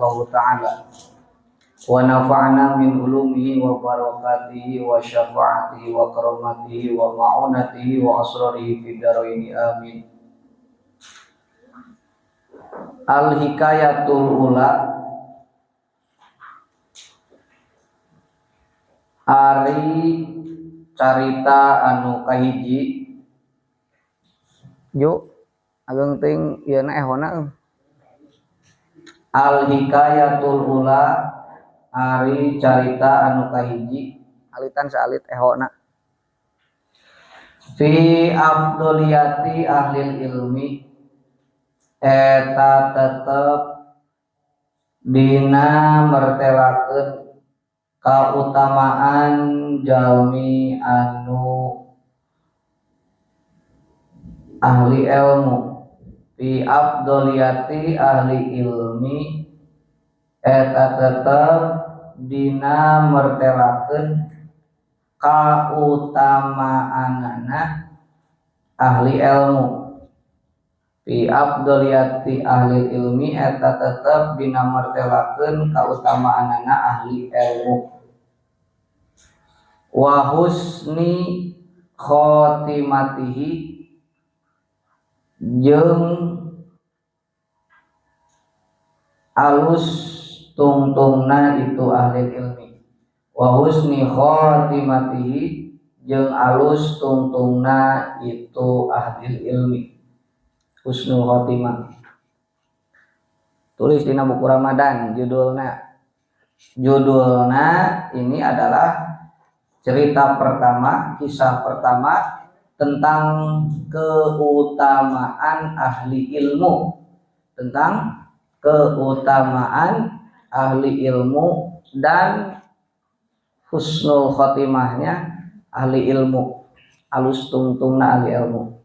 Allah taala wa nafa'na min ulumihi wa barakatihi wa syafaatihi wa karamatihi wa ma'unatihi wa asrarihi fid dharaini amin. Al hikayatul ula ari carita anu kahiji. Ju ageng teuing ieu na ehona. Al hikayatul ula ari carita anu kahiji alitan saalit ehona. Fi afdoliyati ahlil ilmi eta tetep dina mertelakeun kautamaan jalmi anu ahli ilmu. Fi afdoliyati ahli ilmi eta tetep dina mertelakeun kautamaanana ahli ilmu. Fi afdoliyati ahli ilmi eta tetep dina mertelakeun kautamaanana ahli ilmu. Wa husni khotimatihi jeung alus tungtungna itu ahli ilmi. Wa husni khotimatihi jeung alus tungtungna itu ahli ilmi. Husnul khotimah. Tulis dina buku Ramadan judulna. Judulna ini adalah cerita pertama, kisah pertama tentang keutamaan ahli ilmu. Tentang keutamaan ahli ilmu dan husnul khotimahnya ahli ilmu, alus tungtungna ahli ilmu.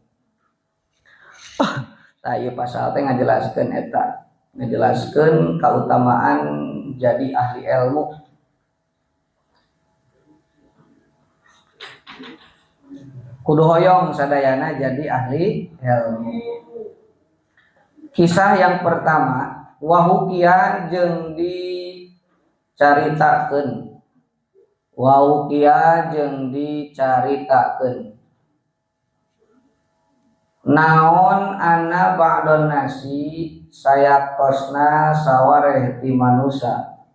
Tah ieu pasal teh ngajelaskeun eta, ngajelaskeun kautamaan jadi ahli ilmu. Kudu hoyong sadayana jadi ahli ilmu. Kisah yang pertama, wahukia jeung dicaritakeun. Wahukia jeung dicaritakeun. Naon anna ba'don nasi sayatosna sawareh ti manusa.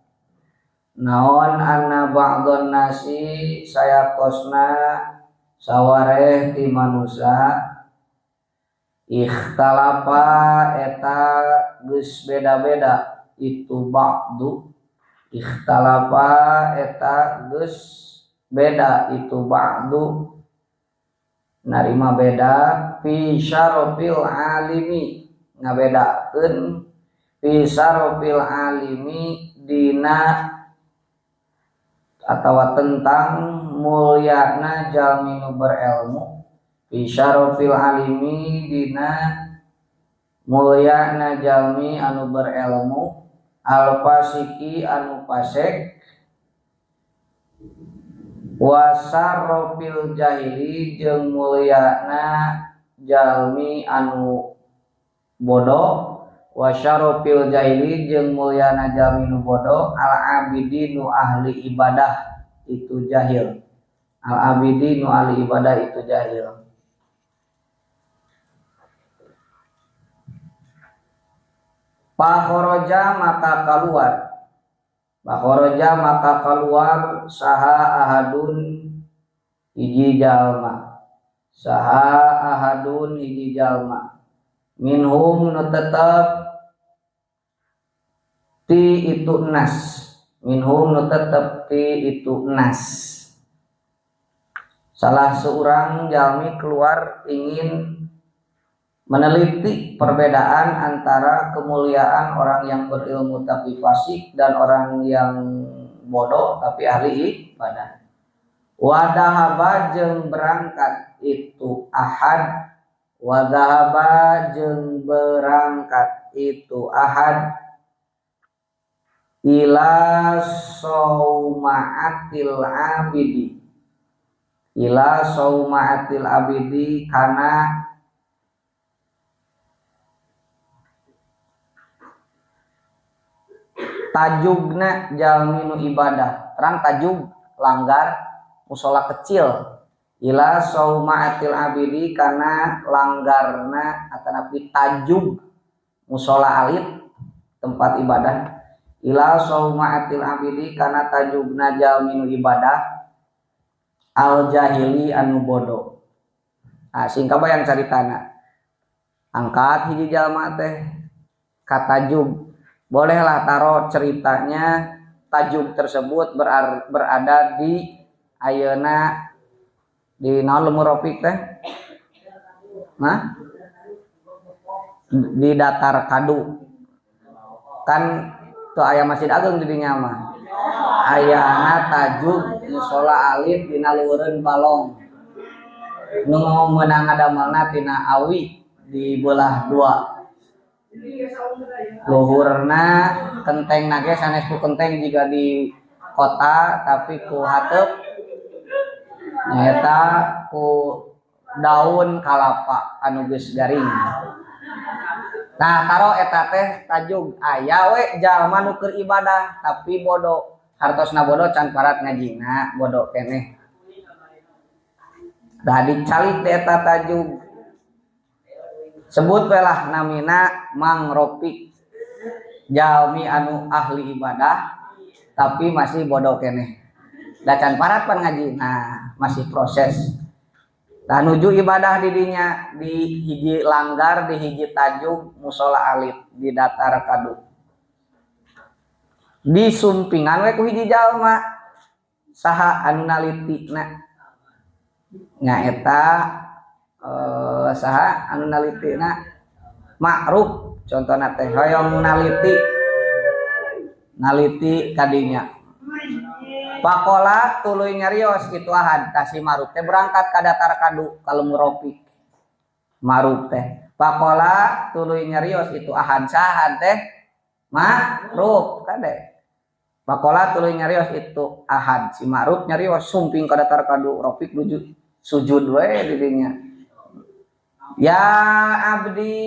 Naon anna ba'don nasi sayatosna sawareh ti manusa. Ikhtalafa eta geus beda-beda itu ba'du. Ikhtalafa eta geus beda itu ba'du. Narima beda fi syarofil alimi, ngabedakeun fi syarofil alimi dina atawa tentang mulyana jalmi nu berilmu. Fi syarofil alimi dina mulyana jalmi anu berilmu al fasiki anu fasik wasarofil jahili jeung mulyana jalmi anu bodoh. Wasyarofil jahili jeung mulyana jalmi nu bodoh al abidi nu ahli ibadah itu jahil. Al abidi nu ahli ibadah itu jahil. Pakhoroja maka keluar. Pakhoroja maka keluar saha ahadun hiji jalma. Saha ahadun hiji jalma. Minhum nu tetep ti itu nas. Minhum nu tetep ti itu nas. Salah seorang jalmi keluar ingin meneliti perbedaan antara kemuliaan orang yang berilmu tapi fasik dan orang yang bodoh tapi ahli ibadah. Wadahaba jeung berangkat itu ahad. Wadahaba jeung berangkat itu ahad ila sauma'atil abidi. Ila sauma'atil abidi kana Tajugna jalmi nu ibadah. Terang tajug langgar musola kecil. Ila saumaatil abidi kana langgarna atanapi tajug musola alit tempat ibadah. Ila saumaatil abidi kana tajugna jalmi nu ibadah al jahili anu bodoh. Ah sing kabayang caritana. Angkat hiji jalma teh ka tajug. Bolehlah taro ceritanya tajug tersebut berada di ayeuna di naon Lemur Ropik teh? Nah, di datar kadu. Kan teu aya Masjid Agung di dinya mah. Ayana tajug musola alit dina luhureun balong. Nu meunang ngadamelna tina awi dibelah dua. Luhurna kenteng nage sanes ku kenteng jiga di kota tapi ku hateup nyaeta ku daun kalapa anu geus garing. Nah taro eta teh tajug aya we jalma nu keur ibadah tapi bodoh, hartosna bodoh can parat ngajina bodoh keneh. Dah dicalik teh eta tajug. Sebut we lah namina Mang Ropik, jalmi anu ahli ibadah tapi masih bodoh keneh. Da can parat pan ngaji, nah masih proses. Tah nuju ibadah di dinya di hiji langgar di hiji tajug musola alit di datar kadu. Disumpingan we ku hiji jalma saha anu nalitina nyaeta saha anu nalitina Ma'ruf contohna teh hoyong naliti naliti kadinya. Pakola tuluy nyarios kitu ahad ka si Ma'ruf teh berangkat ka datar kadu ka Lemur Ropik. Ma'ruf teh pakola tuluy nyarios itu ahad saha teh Ma'ruf kade. Pakola tuluy nyarios itu ahad si Ma'ruf nyarios sumping ka datar kadu Ropik nuju sujud we di dinya. Ya abdi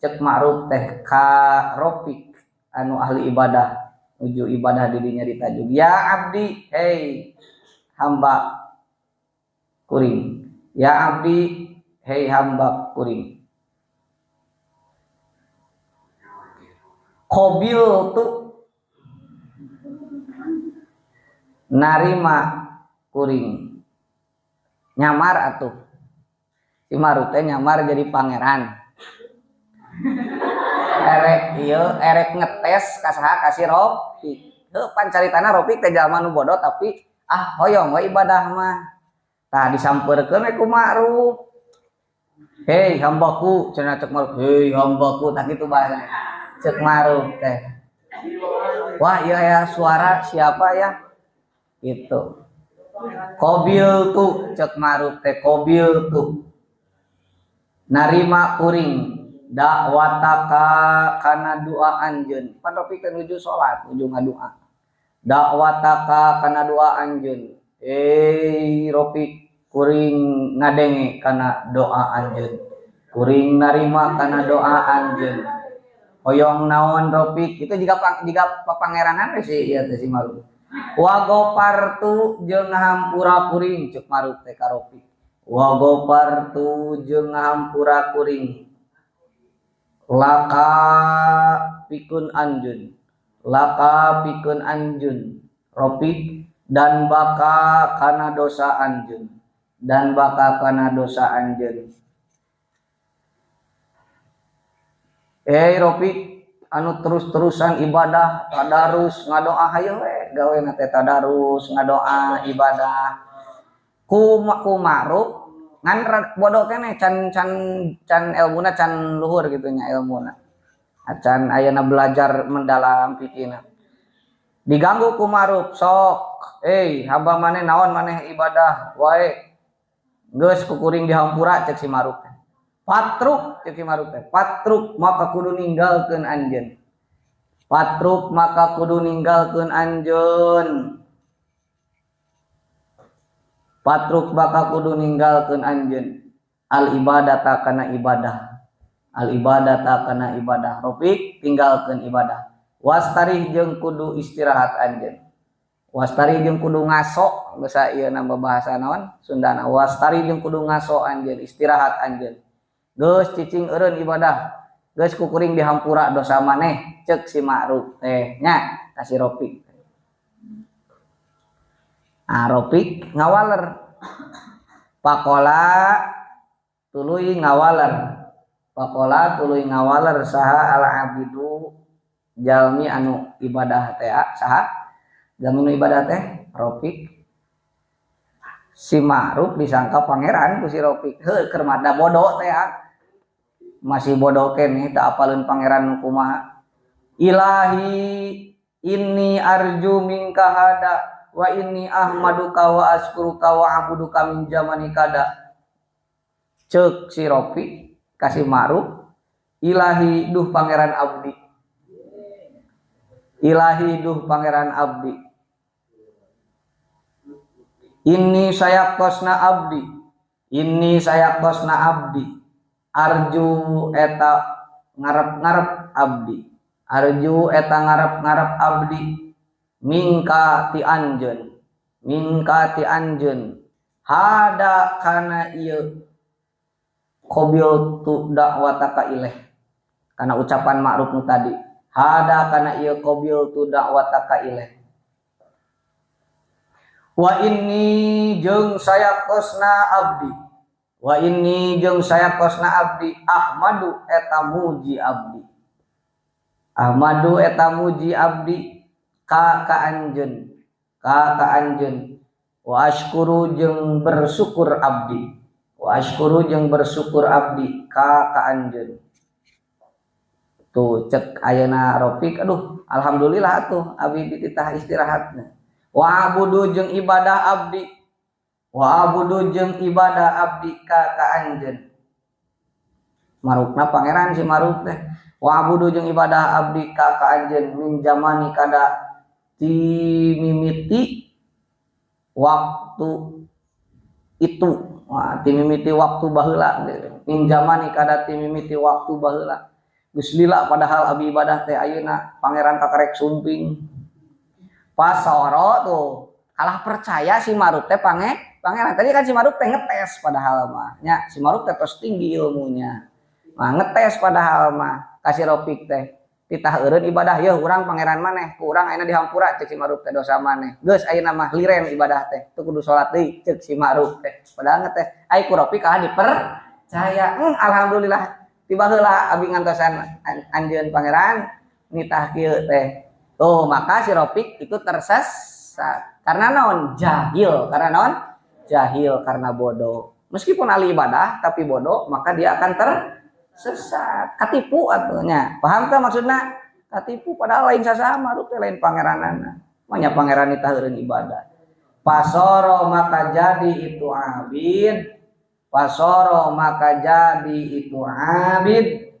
cek Ma'ruf teh ka Ropik anu ahli ibadah nuju ibadah dirinya ditajuk. Ya abdi, hei hamba kuring. Ya abdi, hei hamba kuring. Qabil tu narima kuring. Nyamar atuh. Si Ma'ruf teh nyamar jadi pangeran. Erek ieu erek ngetes ka saha ka si Ropik. Heuh pan caritana Ropik teh jalma nu bodoh tapi ah hoyong we ibadah mah. Tah disampeurkeun we ku Ma'ruf. Hei hambaku cenah cek Ma'ruf. Hei hambaku tah kitu bahasana. Cek Ma'ruf teh. Wah ieu aya suara siapa ya? Gitu. Qabil tu cek Ma'ruf teh qabil tu. Narima kuring dakwataka kana doa anjeun. Pan Ropik teh nuju salat, nuju ngadoa. Dakwataka kana doa anjeun. Ropik kuring ngadenge kana doa anjeun. Kuring narima kana doa anjeun. Hoyong naon Ropik? Itu jiga papangeranan we si ieu teh si Ma'ruf. Wa gopartu jeung ngahampura kuring cek Ma'ruf teh ka Ropik. Wa gopartu jeung ngahampura kuring. Laka pikun anjun, laka pikun anjun, Ropik dan baka kana dosa anjun, dan baka kana dosa anjun. Ropik anu terus-terusan ibadah, tadarus ngadoa hayo we gawe na teh tadarus ngadoa ibadah. Ku Ma'ruf ngan bodoh keneh can can elmuna can luhur gitu nya elmuna. Acan ayeuna belajar mendalam fikihna. Diganggu ku Ma'ruf sok, hamba maneh naon maneh ibadah wae. Geus ku kuring dihampura cek si Ma'ruf teh. Patruk cek si Ma'ruf teh. Patruk maka kudu ninggalkeun anjeun. Patruk maka kudu ninggalkeun anjeun. Patruk baka kudu ninggalkeun anjeun. Al ibadata kana ibadah. Al ibadata kana ibadah. Ropik tinggalkeun ibadah. Wastarih jeung kudu istirahat anjeun. Wastarih jeung kudu ngaso, basa ieu nambah bahasa naon? Sundana. Wastarih jeung kudu ngaso anjeun, istirahat anjeun. Geus cicing eureun ibadah. Geus kukuring dihampura dosa maneh, ceuk si Ma'ruf teh nya ka si Rofiq. Ah, Rofiq ngawaler. Pakola tuluy ngawaler. Pakola tuluy ngawaler saha al abidu jalmi anu ibadah teh saha? Jalmi anu ibadah teh Rofiq. Si Ma'ruf disangka pangeran ku si Rofiq. Heuh keur mada bodoh teh. Masih bodoh keneh teu apaleun pangeran nu kumaha. Ilahi inni arju minka hada wa inni ahmaduka wa askuruka wa abuduka min zamani kada. Ceuk si Rofiq ka si Ma'ruf, ilahi duh pangeran abdi. Ilahi duh pangeran abdi. Inni sayaktosna abdi. Inni sayaktosna abdi. Arju eta ngarep-ngarep abdi. Arju eta ngarep-ngarep abdi. Mingka ti anjeun. Mingka ti anjeun. Hada kana ieu qabil tu dakwataka ilaih. Kana ucapan Ma'ruf nu tadi. Hada kana ieu qabil tu dakwataka ilaih. Wa inni jeung sayaktosna abdi. Wa inni jeung sayaktosna abdi ahmadu eta muji abdi. Ahmadu eta muji abdi ka ka anjeun. Ka ka anjeun. Wa ashkuru jeung bersyukur abdi. Wa ashkuru jeung bersyukur abdi ka ka anjeun. Tuh cek ayeuna Rofiq, aduh alhamdulillah atuh abdi dititah istirahatna. Wa abudu jeung ibadah abdi. Wa abudu jeung ibadah abdi ka ka anjeun. Marukna pangeran si Maruk teh. Wa abudu jeung ibadah abdi ka ka anjeun min zamani kada timimiti waktu itu. Wah, timimiti waktu baheula. Min zamani kada timimiti waktu baheula. Geus lila padahal abdi ibadah teh ayeuna pangeran kakarek sumping. Pasoro tuh kalah percaya si Maruk teh pangeran. Tadi kan si Maruk teh ngetes padahal mah nya, si Maruk teh tos tinggi ilmunya. Mah ngetes padahal mah ka si Rofiq teh. Titah eureun ibadah yeuh urang pangeran maneh, ku urang ayeuna dihampura ceuk si Maruk teh dosa maneh. Geus ayeuna mah liren ibadah teh, teu kudu salat deui ceuk si Maruk teh. Padahal ngetes, ai ku Rofiq kalah dipercaya. Alhamdulillah tiba heula abi ngantosan anjeun pangeran nitah kieu teh. Tuh maka si Rofiq itu tersesat. Karena naon? Jahil. Karena naon? Jahil, karena bodoh. Meskipun ahli ibadah tapi bodoh, maka dia akan tersesat. Katipu atunya. Paham teh maksudna? Katipu padahal lain sasama, Maruk teh lain pangeranana. Manya pangeran nitah eureun ibadah. Pasoro maka jadi itu abid. Pasoro maka jadi itu abid.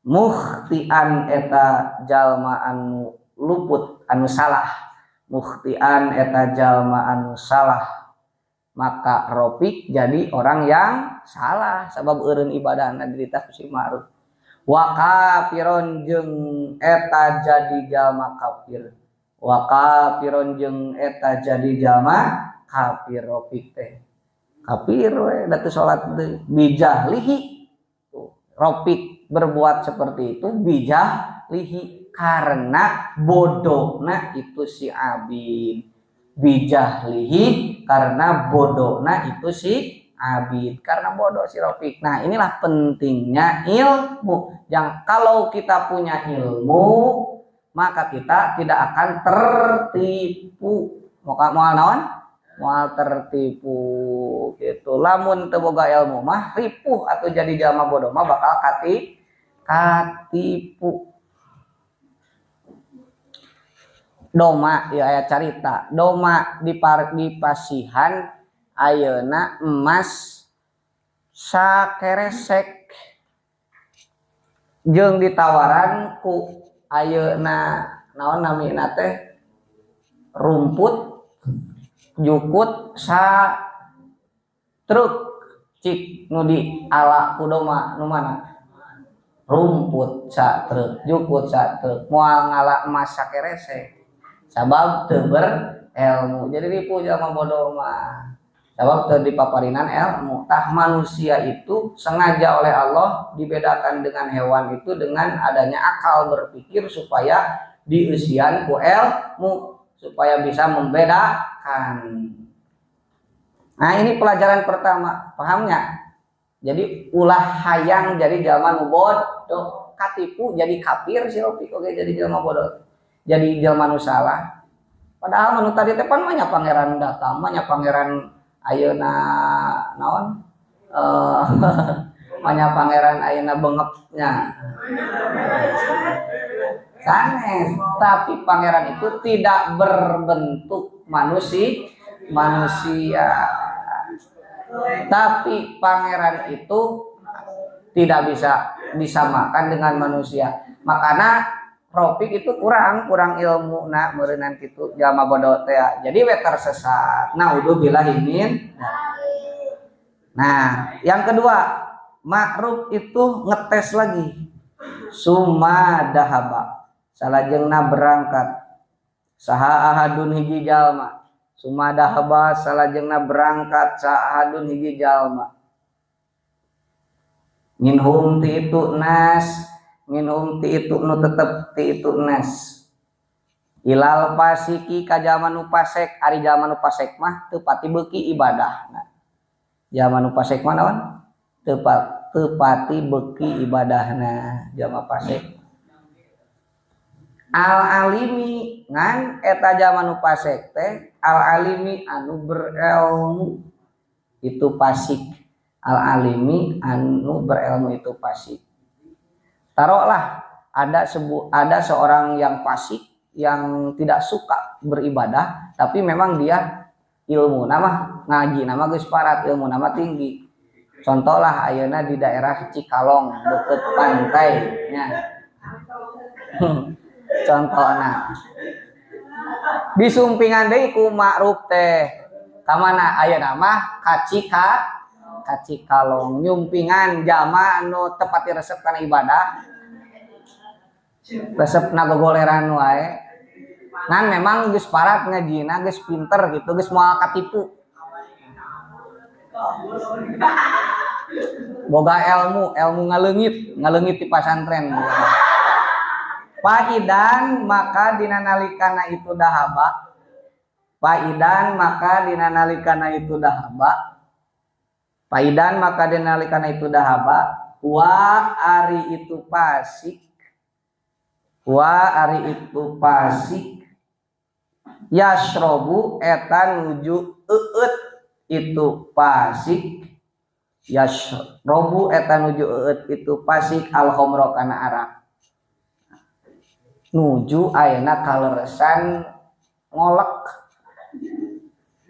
Mukhtian eta jalma anu luput anu salah. Mukhtian eta jalma anu salah. Maka Rofiq jadi orang yang salah sabab eureun ibadahna dirita ku si Ma'ruf. Wa kafiron jeung eta jadi jalma kafir. Wa kafiron jeung eta jadi jalma kafir Rofiq teh. Kafir we da teu salat deui bijahlihi. Tuh, Rofiq berbuat seperti itu bijahlihi karena bodohna itu si abid. Bijahlihi karena bodohna itu si abid, karena bodoh si Rofiq. Nah, inilah pentingnya ilmu. Yang kalau kita punya ilmu, maka kita tidak akan tertipu. Moal moal naon? Moal tertipu gitu. Lamun teu boga ilmu mah ripuh atau jadi jalma bodoh mah bakal katipu. Doma ya aya carita. Doma di pasihan ayeuna emas sakeresek jeung ditawaran ku ayeuna naon namina teh rumput jukut sa truk cik nu di ala ku doma nu mana Rumput satruk, jukut satruk, moal ngala emas sakerese. Sabab teu berilmu. Jadi ripuh jalma bodoh mah. Sabab teu dipaparinan ilmu. Tah manusia itu sengaja oleh Allah dibedakan dengan hewan itu dengan adanya akal berpikir supaya dieusian ku ilmu supaya bisa membedakan. Nah, ini pelajaran pertama, pahamnya? Jadi ulah hayang jadi jalma nu bodoh, katipu jadi kafir si Ropi oge jadi jalma bodoh. Jadi jalma nu salah. Padahal nu tadi teh pan mah nya pangeran datang mah nya pangeran ayeuna naon? Mah nya pangeran ayeuna bengepnya. Sanes, tapi pangeran itu tidak berbentuk manusia. Tapi pangeran itu tidak bisa disamakan dengan manusia. Makanya Rofik itu kurang ilmu na meureunan kitu jalma bodoh teh. Jadi we tersesat. Naudzubillah min. Nah, yang kedua, Ma'ruf itu ngetes lagi. Summa dahaba. Salajengna berangkat. Saha ahadun hiji jalma. Summa dahaba salajengna berangkat saha ahadun hiji jalma. Minhum ti itu nas, minhum ti itu nu tetep ti itu nas. Ilal fasiki ka jalma nu fasek, ari jalma nu fasek mah teu pati beuki ibadahna. Jalma nu fasek mah naon? Teu pati beuki ibadahna jalma fasek. Al alimi ngan eta jalma nu fasek teh al alimi anu berilmu itu fasik. Al alimi anu berilmu itu fasik. Taruhlah ada seorang yang fasik yang tidak suka beribadah tapi memang dia ilmu nama ngaji nama geus parat ilmu nama tinggi. Contohlah ayeuna di daerah Cikalong deket pantai nya. Contohna disumpingan deui ku Ma'ruf teh ka mana ayeuna mah ka Cikalong nyumpingan jalma anu teu pati resep kana ibadah resep nagogoleran wae ngan memang geus parat ngajina geus pinter gitu geus moal katipu boga ilmu ngaleungit di pasantren. Faidan maka dina nalikana itu dahaba. Faidan maka dina nalikana itu dahaba. Faidan maka dina nalikana itu dahaba. Wa ari itu fasik. Wa ari itu fasik. Yashrobu eta nuju eueut itu fasik. Yashrobu eta nuju eueut itu fasik al khamra kana arak. Nuju ayeuna kaleresan ngolek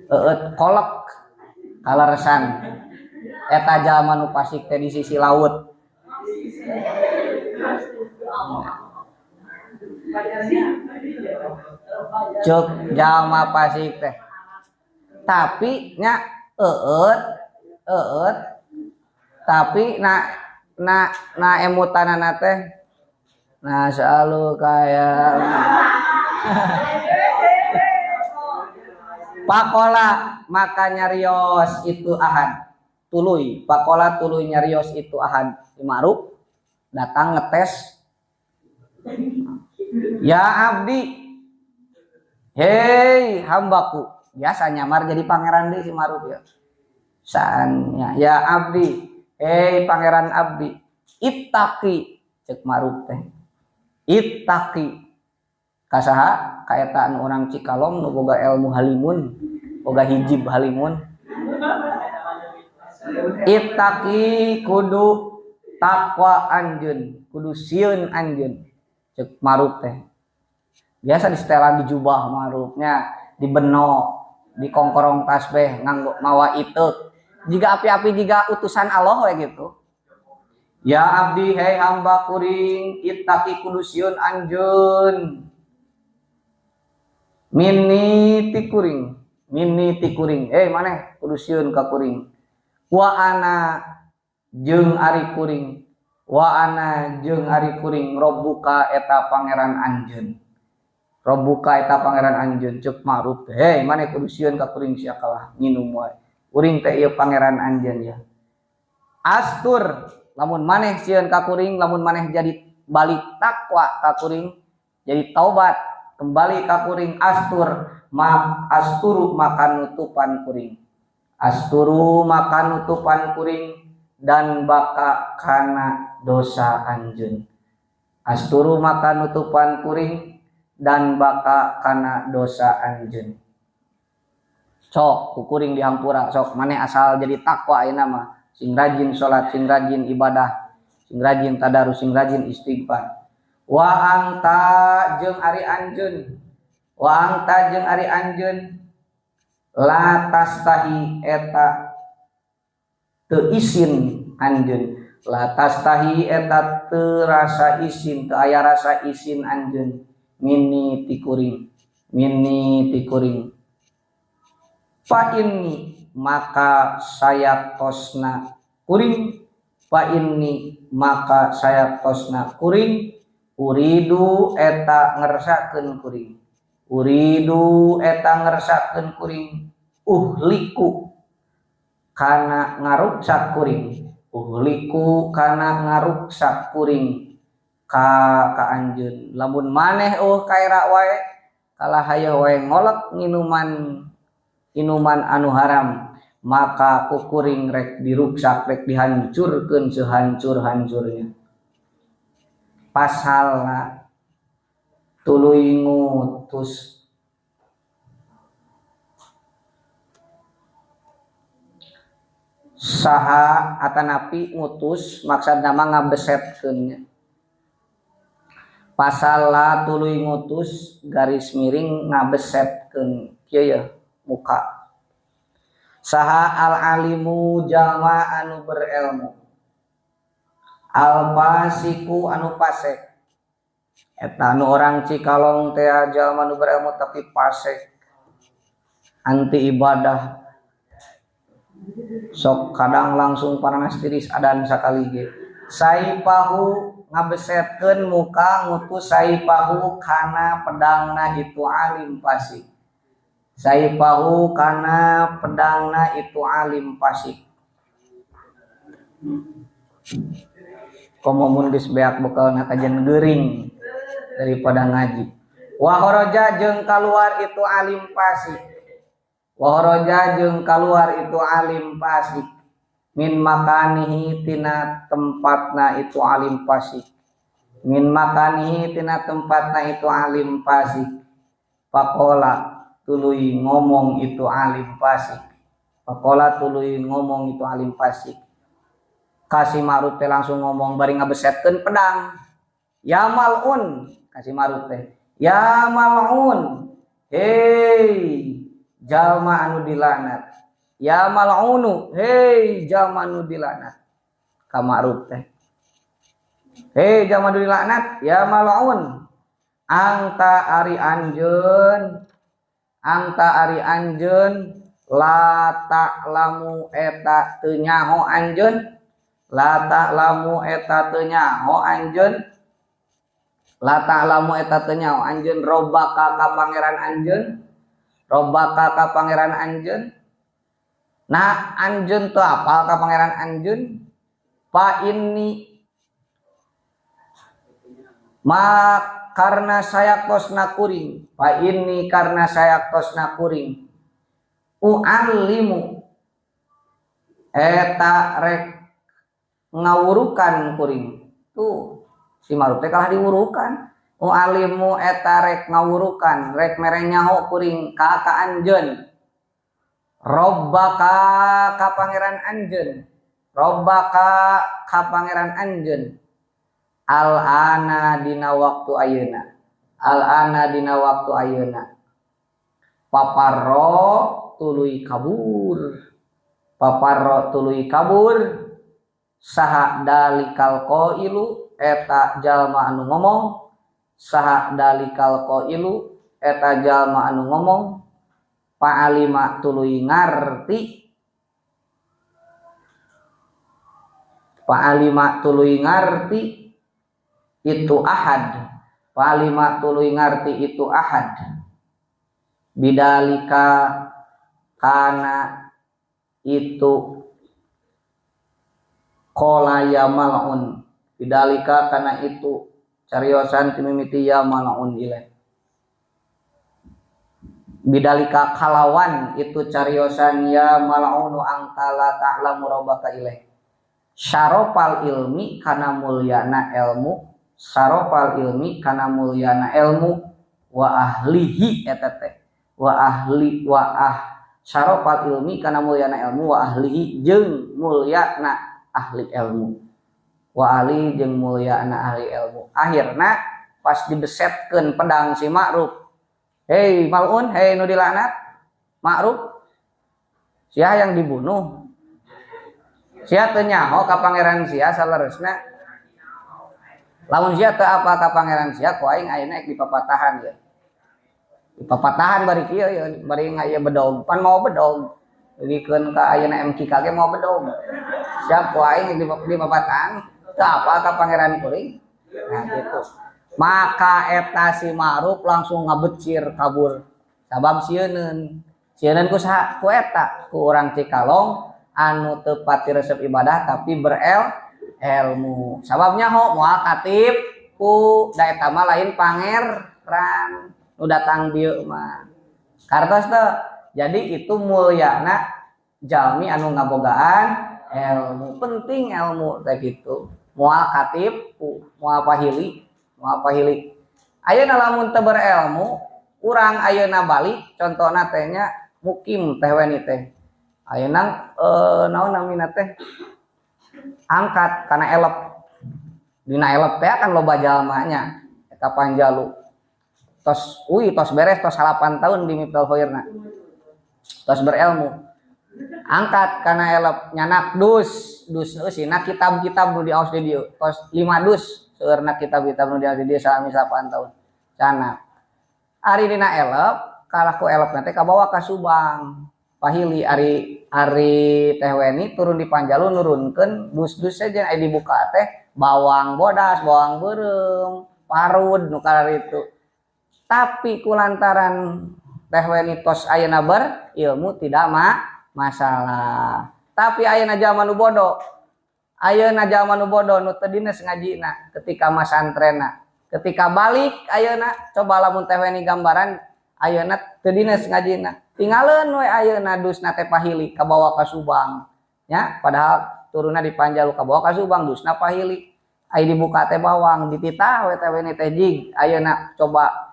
eueut kolek kaleresan eta jalma nu fasik teh di sisi laut. Cek jalma fasik teh tapi nya eueut tapi na emutanana teh nah selalu kayak Pakola maka nyarios itu ahad tuluy. Pakola tuluy nyarios itu ahad. Ma'ruf datang ngetes. Ya abdi, hei hambaku. Biasa nyamar jadi pangeran deui si Ma'ruf ya. Saannya ya abdi, hei pangeran abdi, ittaqi cek Ma'ruf teh. Ittaqi kasaha kaeta anu urang Cikalong nu boga ilmu halimun, boga hijib halimun. Ittaqi kudu takwa anjeun, kudu sieun anjeun cek Ma'ruf teh. Biasa disetelan di jubah Ma'rufnya, dibeno, di kongkorong tasbih nganggo mawa iteuk. Jiga api-api jiga utusan Allah we gitu. Ya abdi hei hamba kuring ittaqi kudu sieun anjeun. Minni tikuring. Maneh kudu sieun ka kuring. Wa ana jeung ari kuring. Wa ana jeung ari kuring robbuka eta pangeran anjeun. Robbuka eta pangeran anjeun ceuk Ma'ruf teh. Hei maneh kudu sieun ka kuring sia kalah nginum wae. Kuring teh ieu pangeran anjeun ya. Astur lamun maneh sieun ka kuring, lamun maneh jadi balik takwa ka kuring, jadi taubat kembali ka kuring, astur mak asturu maka nutupan kuring. Asturu maka nutupan kuring dan baka kana dosa anjeun. Asturu maka nutupan kuring dan baka kana dosa anjeun. Sok ku kuring dihampura, sok maneh asal jadi takwa ayeuna mah, sing rajin salat, sing rajin ibadah, sing rajin tadarus, sing rajin istighfar. Wa anta jeung ari anjeun, wa anta jeung ari anjeun la tastahi eta teu isin anjeun, la tastahi eta teu rasa isin, teu aya rasa isin anjeun minni ti kuring, minni ti kuring. Fa inni maka saya tosna kuring, fa inni maka saya tosna kuring, uridu eta ngersakeun kuring, uridu eta ngersakeun kuring, uhliku kana ngaruksak kuring, uhliku kana ngaruksak kuring ka ka anjeun. Lamun maneh kaira wae kalah hayoh wae ngolek nginuman inuman anu haram, maka ku kuring rek diruksak, rek dihancurkeun sehancur-hancurnya. Pasalna tuluy ngutus saha atanapi ngutus maksudna mah ngabesetkeun nya. Pasala tuluy ngutus garis miring ngabesetkeun kieu ya muka. Saha al alimu jalma anu berilmu, al fasiku anu fasik. Eta anu orang Cikalong teh jalma anu berilmu tapi fasik, anti ibadah, sok kadang langsung paranas tiris adan sakali ge. Saipahu ngabesetkeun muka ngutus saipahu kana pedangna itu alim fasik. Saipahu kana pedangna itu alim fasik. Komo mun geus beak bekalna kajen geuring daripada ngaji. Wa kharaja jeung kaluar itu alim fasik. Wa kharaja jeung kaluar itu alim fasik. Min makanihi tina tempatna itu alim fasik. Min makanihi tina tempatna itu alim fasik. Faqala tuluy ngomong itu alim fasik. Faqala tuluy ngomong itu alim fasik. Kasih Ma'ruf teh langsung ngomong bari ngabesetkeun pedang. Ya mal'un, kasih Ma'ruf teh. Ya mal'un, hei jalma anu dilaknat. Ya mal'unu, hei jalma anu dilaknat. Ka Ma'ruf teh. Hei jalma anu dilaknat, ya mal'un. Angta ari anjeun, angta ari anjeun la ta'lamu eta teu nyaho anjeun. La ta'lamu eta teu nyaho anjeun, la ta'lamu eta teu nyaho anjeun robbaka ka pangeran anjeun, robbaka ka pangeran anjeun. Nah anjeun teu apal ka pangeran anjeun. Fa inni ma karena saya tosna kuring, fa inni karena saya tosna kuring, u'allimu eta rek ngawurukan kuring. Tuh si Ma'ruf teh kalah diwurukan. U'alimu eta rek ngawurukan, rek mere nyaho kuring ka ka anjeun. Robbaka ka pangeran anjeun, robbaka ka pangeran anjeun. Al-ana dina waktu ayeuna, al-ana dina waktu ayeuna. Paparro tuluy kabur, paparro tuluy kabur. Saha dalikal qailu eta jalma anu ngomong, saha dalikal qailu eta jalma anu ngomong. Fa'alima tuluy ngarti Fa'alima tuluy ngarti itu ahad. Fa'alima tuluy ngarti itu ahad. Bidalika kana itu qala ya mal'un. Bidalika kana itu cariosan timimiti ya mal'un ilaih. Bidalika kalawan itu cariosan ya mal'unu angkala ta'lamu rabbaka ilaih. Syarofal ilmi kana mulyana ilmu, syarofal ilmi kana mulyana ilmu wa ahlihi eta teh. Wa ahli wa ah syarofal ilmi kana mulyana ilmu wa ahlihi jeung mulyana ahli ilmu. Wa ahli jeung mulyana ahli ilmu. Akhirna pas dibesetkeun pedang si Ma'ruf. Hei mal'un, hei nu dilaknat, Ma'ruf, sia yang dibunuh. Sia teu nyaho ka pangeran sia saleresna. Lamun sia teu apa ka pangeran sia, ku aing ayeuna ek dipapatahan ieu. Dipapatahan bari kieu ieu, bari ngaya bedog, pan mau bedog. Dugikeun ka ayeuna MKK ge mau bedog. Sia ku aing dipapatahan, teu apa ka pangeran kuring. Nah gitu. Maka eta si Ma'ruf langsung ngabecir kabur. Sabab sieuneun. Sieuneun ku saha? Ku eta, ku urang Cikalong anu teu pati resep ibadah tapi berel ilmu. Sabab nyaho moal katipu, da eta mah lain pangeran nu datang dieu mah. Kartos teu? Jadi itu mulyana jalmi anu ngabogaan ilmu, penting ilmu teh kitu. Moal katipu, moal pahili. Moal pahili. Ayeuna lamun teu berilmu, urang ayeuna balik contohna teh nya mukim teh weni teh. Ayeuna naon namina teh? Angkat kana elep. Dina elep teh kan loba jalma nya eta Panjalu. Tos uy tos beres tos 8 tahun di Miftahul Khairna. Tos berilmu. Angkat kana elep nyanak dus, dus eusina kitab-kitab nu diaos di dieu. Tos 5 dus seueurna kitab-kitab nu diaos di dieu salami 8 tahun. Cana. Ari dina elep kalah ku elep teh kabawa ka Subang. Pahili ari ari teh weni turun di Panjalu nurunkeun dus-dus saja aya dibuka teh bawang bodas, bawang beureum, parud nu kararitu. Tapi kulantaran teh weni tos ayeuna berilmu tidak masalah. Tapi ayeuna jalma nu bodoh. Ayeuna jalma nu bodoh nu teu dines ngajina ketika masantrenna. Ketika balik ayeuna coba lamun teh weni gambaran ayeuna teu dines ngajina. Tingaleun we ayeuna dusna teh pahili kabawa ka Subang. Nya padahal turunna di Panjalu kabawa ka Subang dusna pahili. Aya dibuka teh bawang dititah we teh weni teh jig. Ayeuna coba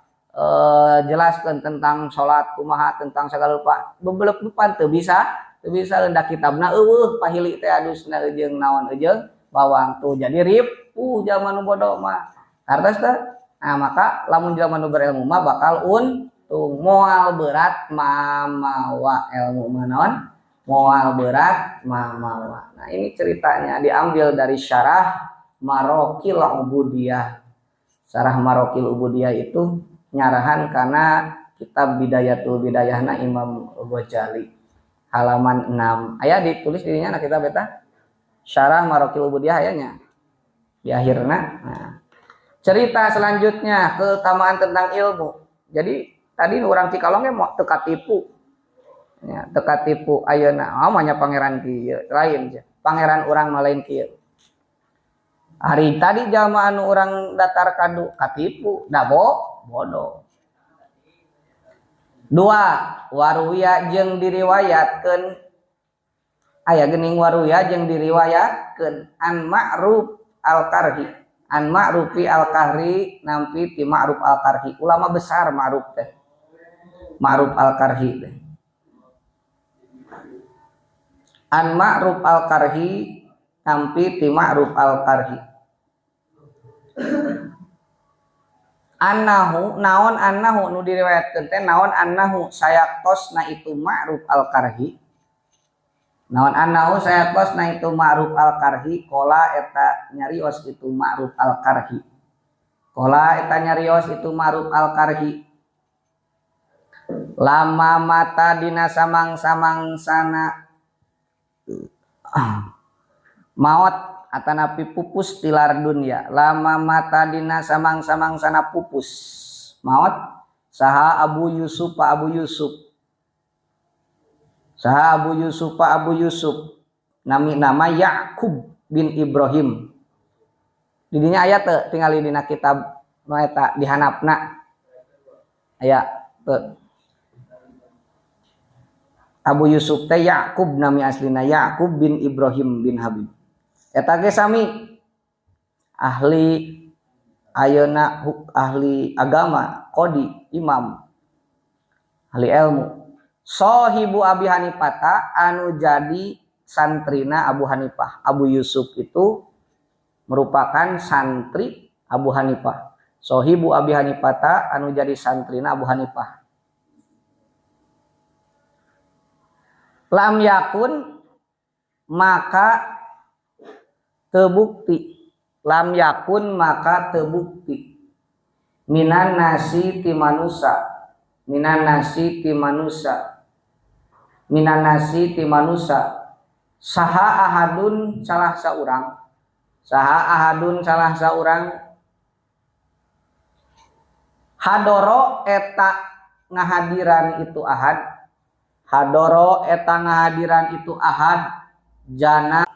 jelaskeun tentang salat kumaha tentang segala rupa bebelep-bepan teu bisa rendah kitabna eueuh pahili teh adusna jeung naon jeung bawang tuh jadi ripuh zaman nu bodoh mah. Kartos teh? Nah maka lamun zaman nu berilmu mah bakal untung moal berat mamawa ilmu mah naon moal berat mamawa. Nah ini ceritanya diambil dari syarah Marokil Ubudiyah. Syarah Marokil Ubudiyah itu nyarahan karena kitab Bidayatul Bidayahna Imam Ghazali halaman 6. Aya ditulis dirinya na kitab eta Syarah Marokil Ubudiyah ayanya di akhirna. Nah, cerita selanjutnya keutamaan tentang ilmu. Jadi tadi orang Cikalong ge mau teu katipu. Ya, teu katipu ayeuna ah mah nya pangeran kieu, lain pangeran urang mah lain kieu. Hari tadi jalma anu urang datar kadu katipu, da bodoh. Dua, waruya jeung diriwayatkeun aya geuning waruya jeung diriwayatkeun an Ma'ruf al-Karhi. An Ma'rufi al-Karhi nampi ti Ma'ruf al-Karhi, ulama besar Ma'ruf teh. Ma'ruf al-Karhi teh. An Ma'ruf al-Karhi nampi ti Ma'ruf al-Karhi. Annahu naon annahu nu diriwayatkeun teh naon annahu sayaktosna itu Ma'ruf al-Karhi. Naon annahu sayaktosna itu Ma'ruf al-Karhi qala eta nyarios itu Ma'ruf al-Karhi. Qala eta nyarios itu Ma'ruf al-Karhi. Lama mata dina samang-samangsana maot atanapi pupus tilar dunya lama mata dina samang-samangsana pupus maot saha Abu Yusuf Abu Yusuf saha Abu Yusuf Abu Yusuf nami nama Yakub bin Ibrahim. Didinya aya teu tingali dina kitab nu eta di hanapna aya teu. Abu Yusuf teh Yakub nami aslina Yakub bin Ibrahim bin Habib. Eta ge sami ahli ayeuna ahli agama, qadi, imam, ahli ilmu. Sahibu Abi Hanifah anu jadi santrina Abu Hanifah. Abu Yusuf itu merupakan santri Abu Hanifah. Sahibu Abi Hanifah anu jadi santrina Abu Hanifah. Lam yakun maka terbukti, lam yakun maka terbukti minan nasi ti manusa, minan nasi ti manusa, minan nasi ti manusa saha ahadun salah saurang, saha ahadun salah saurang hadoro eta ngahadiran itu ahad, hadoro eta ngahadiran itu ahad jana.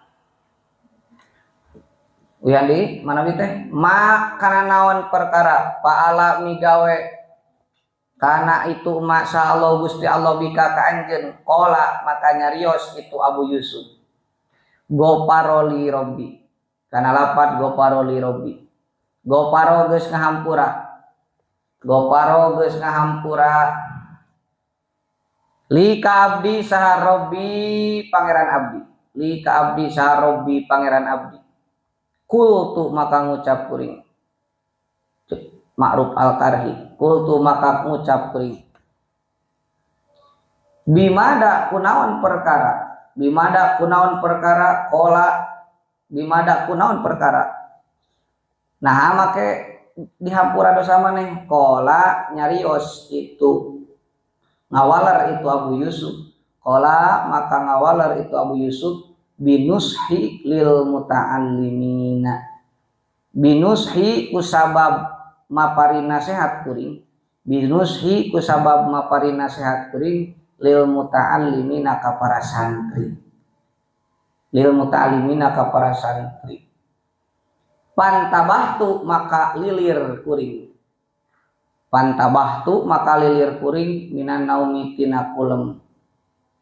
Uyandi mana teh ma kana naon perkara paala migawe kana itu masa Allah Gusti Allah bika ka anjeun qala maka nyarios itu Abu Yusuf goparoli robbi kana lapat goparoli robbi goparo geus ngahampura, goparo geus ngahampura li ka abdi saha robbi pangeran abdi, li ka abdi saha robbi pangeran abdi. Kultu maka ngucap kuring Ma'ruf al-Karhi, kultu maka ngucap kuring bimada kunaon perkara, bimada kunaon perkara kola, bimada kunaon perkara. Nah make dihampura dosa maneh kola nyarios itu ngawaler itu Abu Yusuf, kola maka ngawaler itu Abu Yusuf binushi lil muta'allimina, binushi kusabab mapari nasihat kuring, binushi kusabab mapari nasihat kuring lil muta'allimina ka para santri, lil muta'allimina ka para santri. Pantabahtu maka lilir kuring, pantabahtu maka lilir kuring minan naumi tina kulem,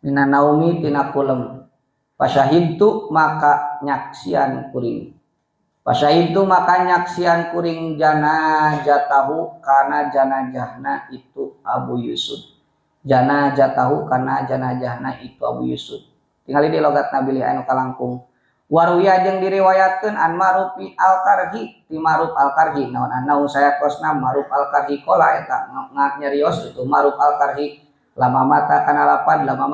minan naumi tina kulem. Pasyahidtu maka nyaksian kuring, pasyahidtu maka nyaksian kuring janajatahu kana janajahna itu Abu Yusuf, janajatahu kana janajahna itu Abu Yusuf. Tingali di logat Nabi anu kalangkung. Waruya jeung diriwayatkeun an Ma'ruf al-Karhi ti Ma'ruf al-Karhi naon anau saya kosna Ma'ruf al-Karhi qala eta nyarios itu Ma'ruf al-Karhi lama mata kana lapan lama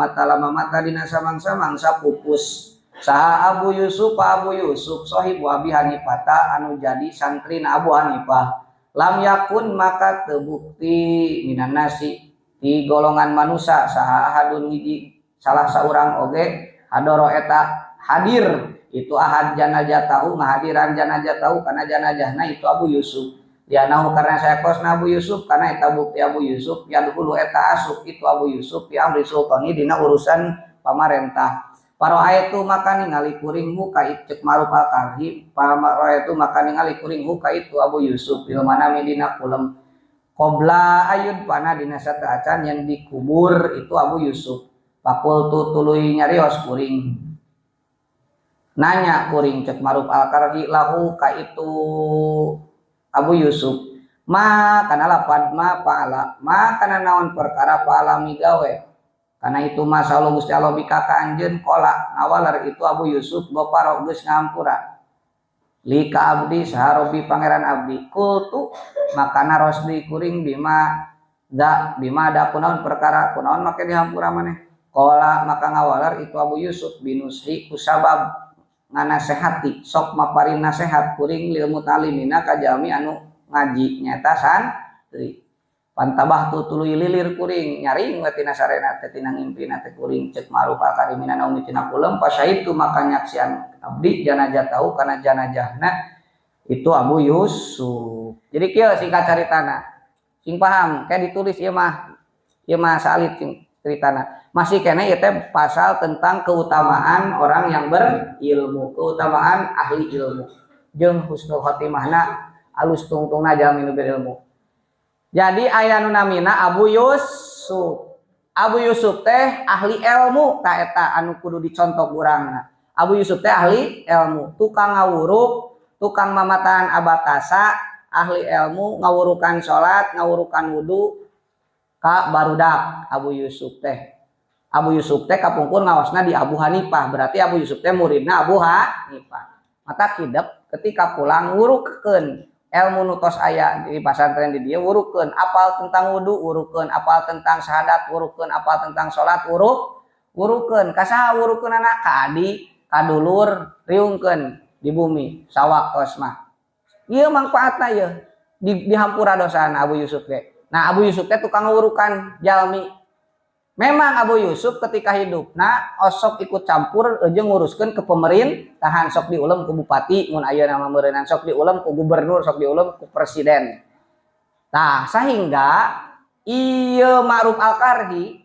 mata dina samang-samangsa pupus saha Abu Yusuf Abu Yusuf sahibu Abi Hanifah anu jadi santrina Abu Hanifah. Lam yakun maka terbukti minan nasi di golongan manusia saha ahadun hiji salah saurang oge hadoro eta hadir itu ahad janajatahu ngahadiran janajatahu kana janajahna itu Abu Yusuf. Lianahu karena saya kosna Abu Yusuf karena eta bukti Abu Yusuf yadkhulu eta asup itu Abu Yusuf ya amri sultani dina urusan pamarentah. Paroa itu maka ningali kuring muka cek Ma'ruf al-Karhi, paroa itu maka ningali kuring muka itu Abu Yusuf bil manami dina kulem qabla ayud pana dina sataacan yang dikubur itu Abu Yusuf. Pakultu tuluy nyarios kuring nanya kuring cek Ma'ruf al-Karhi lahu ka itu Abu Yusuf ma kana lapad ma paala ma kana naon perkara paala migawe karena itu masa Allah Gusti Allah bika ka anjeun qala ngawaler itu Abu Yusuf goparo geus ngampura li ka abdi saharobi pangeran abdi. Kultu makana rosdi kuring bima da bima da kunaon perkara kunaon make dihampura maneh qala maka ngawaler itu Abu Yusuf binushi kusabab nganasehati sok mapari nasehat kuring lil mutalimina ka jalmi anu ngaji nyata santri. Pantabah tu tuluy lilir kuring nyaring we tina sarena teh, tina ngimpina teh kuring. Cek Ma'ruf Al-Karhi minan naumi tina kulem. Fasyahidtu maka nyaksian abdi janazah tahu kana janazahna itu Abu Yusuf. Jadi kieu singkat caritana, sing paham kayak ditulis ieu mah, ieu mah salit sing ceritana. Masih kene ieu teh pasal tentang keutamaan orang yang berilmu, keutamaan ahli ilmu jeung husnul khotimahna, alus tungtungna jalmi nu berilmu. Jadi aya nu namina Abu Yusuf. Abu Yusuf teh ahli ilmu. Ta eta anu kudu dicontok urangna. Abu Yusuf teh ahli ilmu, tukang ngawuruk, tukang mamatahan abatasa, ahli ilmu, ngawurukan salat, ngawurukan wudu ka barudak Abu Yusuf teh. Abu Yusuf teh kapungkur ngawasna di Abu Hanifah, berarti Abu Yusuf teh muridna Abu Hanifah. Mata kidep ketika pulang wurukeun ilmu nu tos aya di pasantren di dieu, wurukeun apal tentang wudu, wurukeun apal tentang syahadat, wurukeun apal tentang salat, wurukeun ka saha wurukeunana? Ka adi, ka dulur, riungkeun di bumi sawaktos mah. Ieu mangfaatna ieu di dihampura dosana Abu Yusuf ge. Nah, Abu Yusuf teh tukang wurukan jalmi. Memang Abu Yusuf ketika hidupna osok ikut campur jeung nguruskeun ke pemerintahan, sok diulem ku bupati mun ayeuna mah meureunan, sok diulem ku gubernur, sok diulem ku presiden. Nah, sehingga ieu Ma'ruf Al-Karhi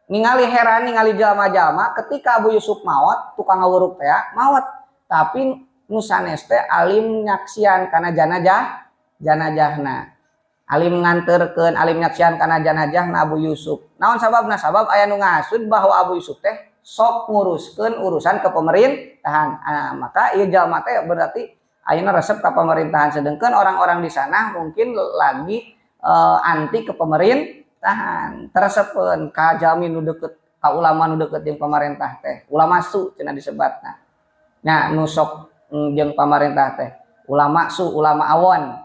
ningali, heran ningali jalma-jalma ketika Abu Yusuf maot, tukang ngawuruk teh maot, tapi nu sanes teh alim nyaksian kana janazah janazahna, alim nganterkeun, alim nyaksian kana janazahna Abu Yusuf. Naon sababna? Sabab aya nu ngasud bahwa Abu Yusuf teh sok nguruskeun urusan kepemerintahan. Nah, maka ieu jalma teh berarti ayeuna resep ka pemerintahan, sedangkan orang-orang di sana mungkin lagi anti ke pemerintahan. Teresepeun ka jalmi nu deket, ka ulama nu deket jeung pemerintah teh, ulama su cenah disebatna nya, nu sok jeung pamarentah teh ulama su, ulama awon.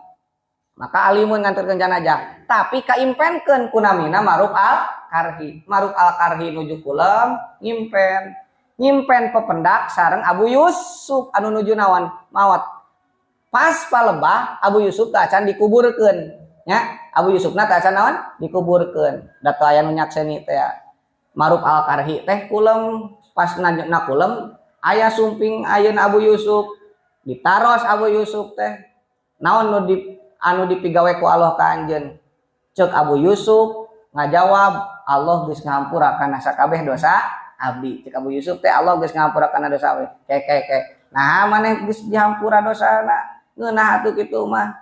Maka alimun nganterkeun janazah, tapi kaimpenkeun ku namina Ma'ruf Al Karhi. Ma'ruf Al Karhi nuju kulem ngimpen, nyimpen pependak sareng Abu Yusuf anu nuju naon maot. Pas palebah Abu Yusuf teh acan dikuburkeun nya. Abu Yusuf na teh acan naon dikuburkeun, da teu aya nu nyakseni teh. Ma'ruf Al Karhi teh kulem, pas na kulem aya sumping ayeuna Abu Yusuf, ditaros Abu Yusuf teh, naon nu di anu dipigawe ku Allah ka anjeun? Cek Abu Yusuf ngajawab, Allah geus ngahampura kana sakabeh dosa abdi. Cek Abu Yusuf teh, Allah geus ngahampura kana dosa abdi. Ke ke ke, nah maneh geus dihampura dosana, ngeunah atuh kitu mah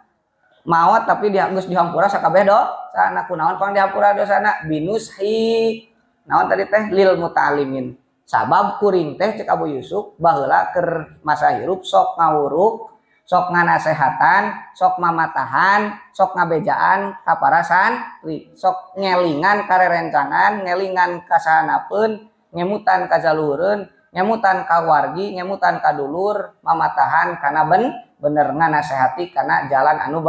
maot tapi dia geus dihampura sakabeh dosana. Kunaon pang dihampura dosana? Binushi naon tadi teh lil muta'alimin. Sabab kuring teh, cek Abu Yusuf, baheula keur masa hirup sok ngawuruk, sok nganasehatan, sok mamatahan, sok ngabejaan ka para santri, sok ngelingan karerencangan, ngelingan kasahanapeun, ngemutan ka jaluhureun, ngemutan ka wargi, ngemutan ka dulur, mamatahan kana bener, nganasehati kana jalan anu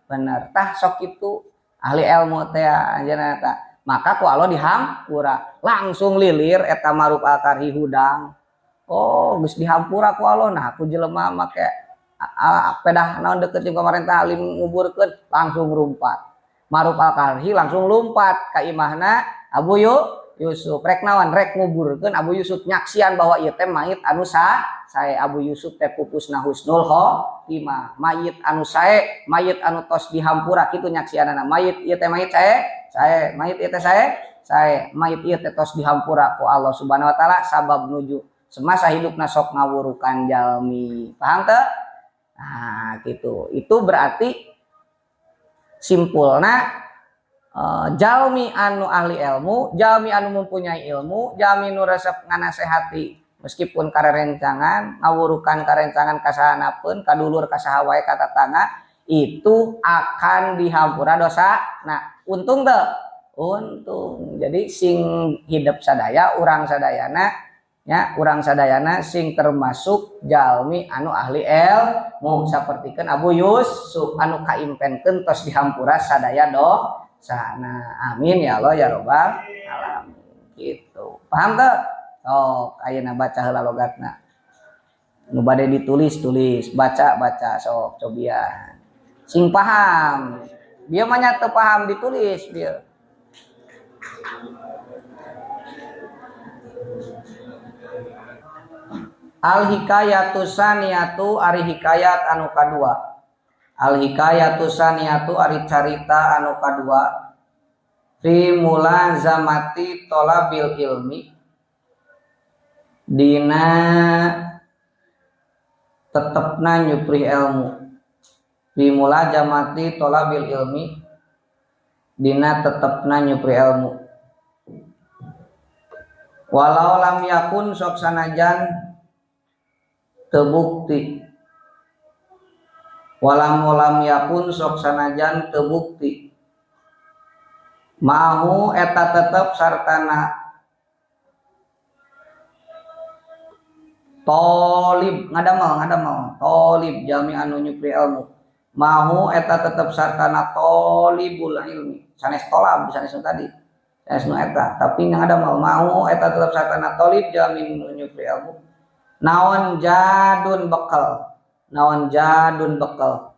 bener. Tah sok kitu ahli ilmu teh anjeunna tah. Maka ku Allah dihampura. Langsung lilir eta Ma'ruf Al-Karhi hudang. Oh, geus dihampura ku Allah. Nah, ku jelema make pedah naon deket jeung pemerintah alim nguburkeun, langsung rumpat. Ma'ruf Al-Karhi langsung lumpat ka imahna Abu Yusuf. Rek naon? Rek nguburkeun Abu Yusuf, nyaksian bahwa ieu teh mayit anu sae. Abu Yusuf teh pupusna husnul khotimah, mayit anu sae, mayit anu tos dihampura kitu nyaksianana. Mayit ieu teh mayit sae, sae, mayit ieu teh sae, sae, mayit ieu teh tos dihampura ku Allah Subhanahu wa taala sabab nuju semasa hidupna sok ngawurukan jalmi. Paham teu? Nah, gitu. Itu berarti simpulna jalmi anu ahli ilmu, jalmi anu mempunyai ilmu, jalmi nu resep nganasehati meskipun karerencangan, ngawurukan karencangan kasahanapeun, ka dulur, ka saha wae, ka tatangga, itu akan dihampura dosa. Nah, untung teu? Untung. Jadi sing hidup sadaya, urang sadayana nya, urang sadayana sing termasuk jalmi anu ahli ilmu sapertikeun Abu Yusuf anu kaimpenkeun tos dihampura sadaya dosana. Amin ya Allah ya robbal alamin. Gitu. Paham teu? Sok ayeuna baca heula logatna. Nu bade ditulis tulis, baca baca, sok cobian. Sing paham. Bieu mah nya teu paham ditulis bieu. Al hikayatu saniyatu ari hikayat anu kadua. Al hikayatu saniyatu ari carita anu kadua. Fi mulazamati tolabil ilmi dina tetepna nyuprih ilmu. Fi mulazamati tolabil ilmi dina tetepna nyuprih ilmu. Walau lam yakun sok sanajan teu bukti. Walam lam yakun sok sanajan teu bukti. Ma'ahu eta tetep sartana tolib ngadamel tolib jalmi anu nyupri ilmu. Mahu eta tetep sartana tolibul ilmi sanes tolab sanes nu tadi sanes nu eta tapi ngadamel mahu eta tetep sartana tolib jalmi anu nyupri ilmu. Naon jadun bekal, naon jadun bekal.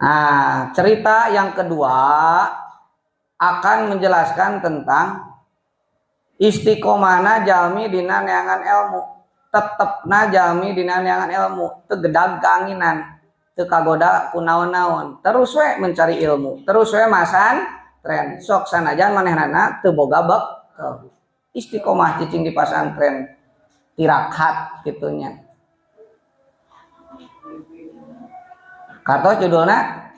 Nah, cerita yang kedua akan menjelaskan tentang istiqomahna jalmi dina neangan ilmu, tetepna jalmi dina neangan ilmu, teu gedag kaanginan, teu kagoda ku naon-naon, terus we mencari ilmu, terus we masan tren, sok sanajan manehnana teu boga bekal. Istiqomah cicing di pasantren, tirakat gitunya. Kartos judulna,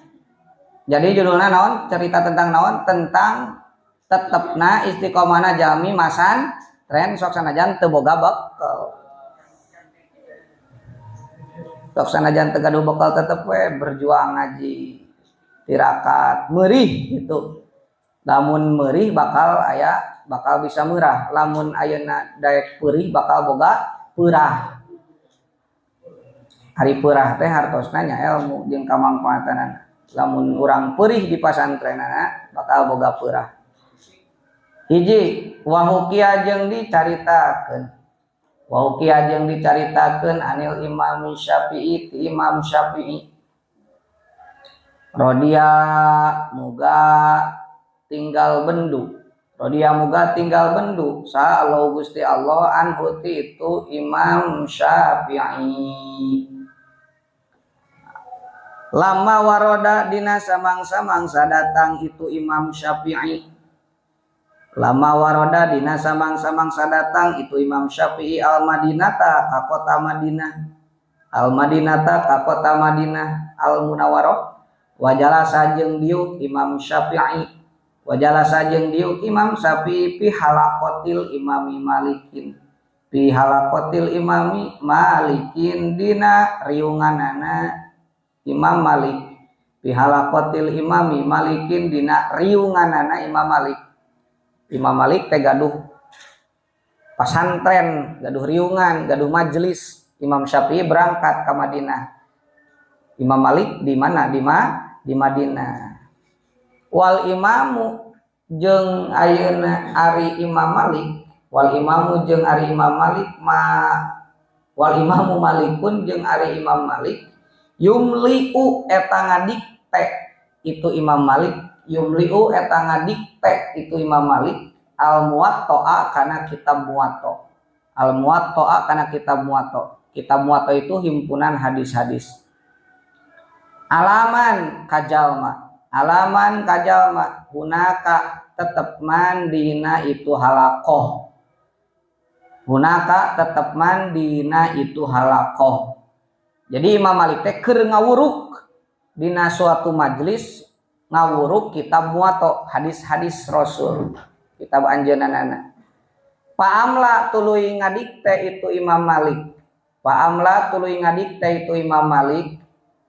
jadi judulna naon? Cerita tentang naon? Tentang tetepna istiqomahna jalmi masan tren sok sanajan teu boga bekal. Sok sanajan teu gaduh bekal tetep we berjuang ngaji tirakat meurih gitu. Lamun meurih bakal aya bakal bisa murah, lamun ayeuna daek peurih bakal boga peurah. Ari peurah teh hartosna nya ilmu jeung kamangfaatanana. Lamun urang peurih di pasantrenana bakal boga peurah. Hiji wahukia jeung dicaritakeun. Wahukia jeung dicaritakeun anil Imam Syafi'i ti Imam Syafi'i. Rodia muga tinggal bendu. Rodia muga tinggal bendu sa Allah Gusti Allah anhu ti itu Imam Syafi'i. Lama waroda dina samangsa-mangsa datang itu Imam Syafi'i. Lama waroda dina samangsa-mangsa datang itu Imam Syafi'i al Madinata ka kota Madinah. Al Madinata ka kota Madinah al Munawwarah. Wajalasa jeung diuk Imam Syafi'i. Wajalasa jeung diuk Imam Syafi'i fi halaqatil Imami Malikin. Fi halaqatil Imami Malikin dina riunganana Imam Malik. Fi halaqatil Imami Malikin dina riunganana Imam Malik. Imam Malik teh gaduh pasantren, gaduh riungan, gaduh majelis. Imam Syafi'i berangkat ke Madinah. Imam Malik di mana? Di Madinah. Wal imamu jeung ayeuna ari Imam Malik, wal imamu jeung ari Imam Malik ma wal imamu Malikun jeung ari Imam Malik yumliu eta ngadikte itu Imam Malik, yumliu eta ngadikte itu Imam Malik al Muwatta kana kitab Muwatta. Al Muwatta kana kitab Muwatta. Kitab Muwatta itu himpunan hadis-hadis. Alaman kajalma, alaman kajalma hunaka tetep mandina itu halakoh. Hunaka tetep mandina itu halakoh. Jadi Imam Malik teh keur ngawuruk dina suatu majelis ngawuruk kitab Muwatta, hadis-hadis Rasul, kitab anjeunana. Paamla tuluy ngadikte itu Imam Malik. Paamla tuluy ngadikte itu Imam Malik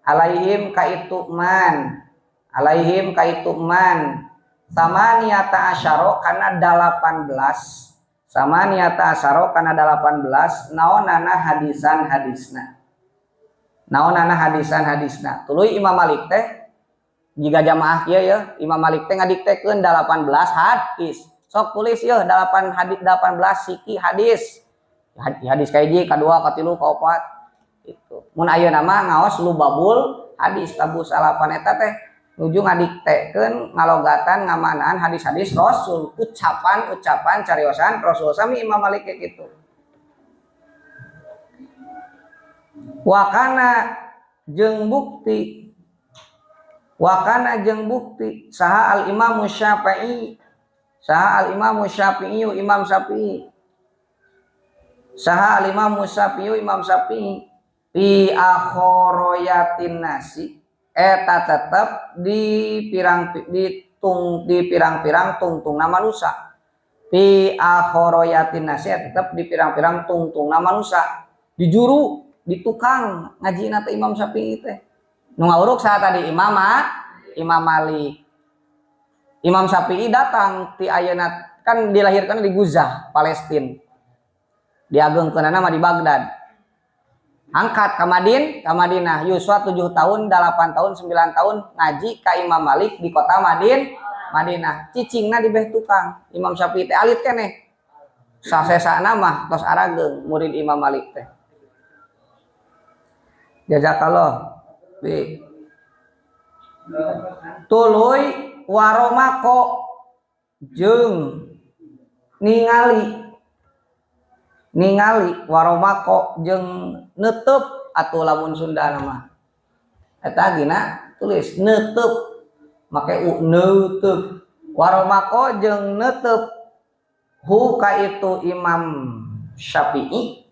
alaihim ka itu man. Alaihim ka itu man. Samaniata asyara kana 18. Samaniata asyara kana 18 naonana hadisan hadisna. Naonana hadisan hadisna. Tuluy Imam Malik teh jika jamaah kieu ya, Imam Malik teh ngadiktekeun 18 hadis. Sok tulis yeuh 8 hadis, 18 siki hadis. Hadis kahiji, kadua, katilu, kaopat. Itu. Mun ayeuna mah ngaos lubabul hadis tabu salapan eta teh Nuju ngadiktekeun ngalogatan ngamanaan hadis-hadis Rasul, ucapan-ucapan cariosan Rasul sami Imam Malik kitu. Wakana jeung bukti, wakana jeung bukti saha al Imam Syafi'i, saha al Imam Syafi'i Imam Syafi'i, saha al Imam Syafi'i Imam Syafi'i fi akhoroyatin nasi eta tetep di pirang di tung di pirang-pirang tungtungna manusa. Fi akhoroyatin nasi tetep di pirang-pirang tungtungna manusa. Di juru di tukang ngajina teh Imam Syafi'i teh. Nu ngawuruk saha tadi Imam Imam Malik. Imam Syafi'i datang ti ayeuna kan dilahirkan di Guzah, Palestina. Diagengkeunana mah di Baghdad. Angkat ka Madin, ka Madinah. Yuswa 7 tahun, 8 tahun, 9 tahun ngaji ka Imam Malik di kota Madinah. Cicingna di beh tukang. Imam Syafi'i teh alit keneh. Sasesana mah tos arageung murid Imam Malik teh. Jazakallah. Bi. Tuluy waromako jeung ningali ningali waromako jeung netep atuh lamun Sunda mah eta gina tulis netep make u netep waromako jeung netep hu ka itu Imam Syafi'i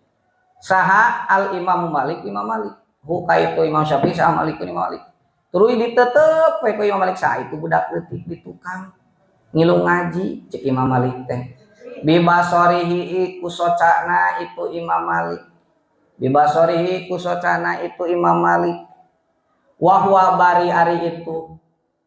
saha al Imam Malik Imam Malik hu ka itu Imam Syafi'i saha Malik Imam Malik tuluy ditetep we ku Imam Malik saha itu budak leutik di tukang ngilu ngaji cek Imam Malik teh bibasorihi ku socana itu Imam Malik bibasorihi ku socana itu Imam Malik wahwa bari ari itu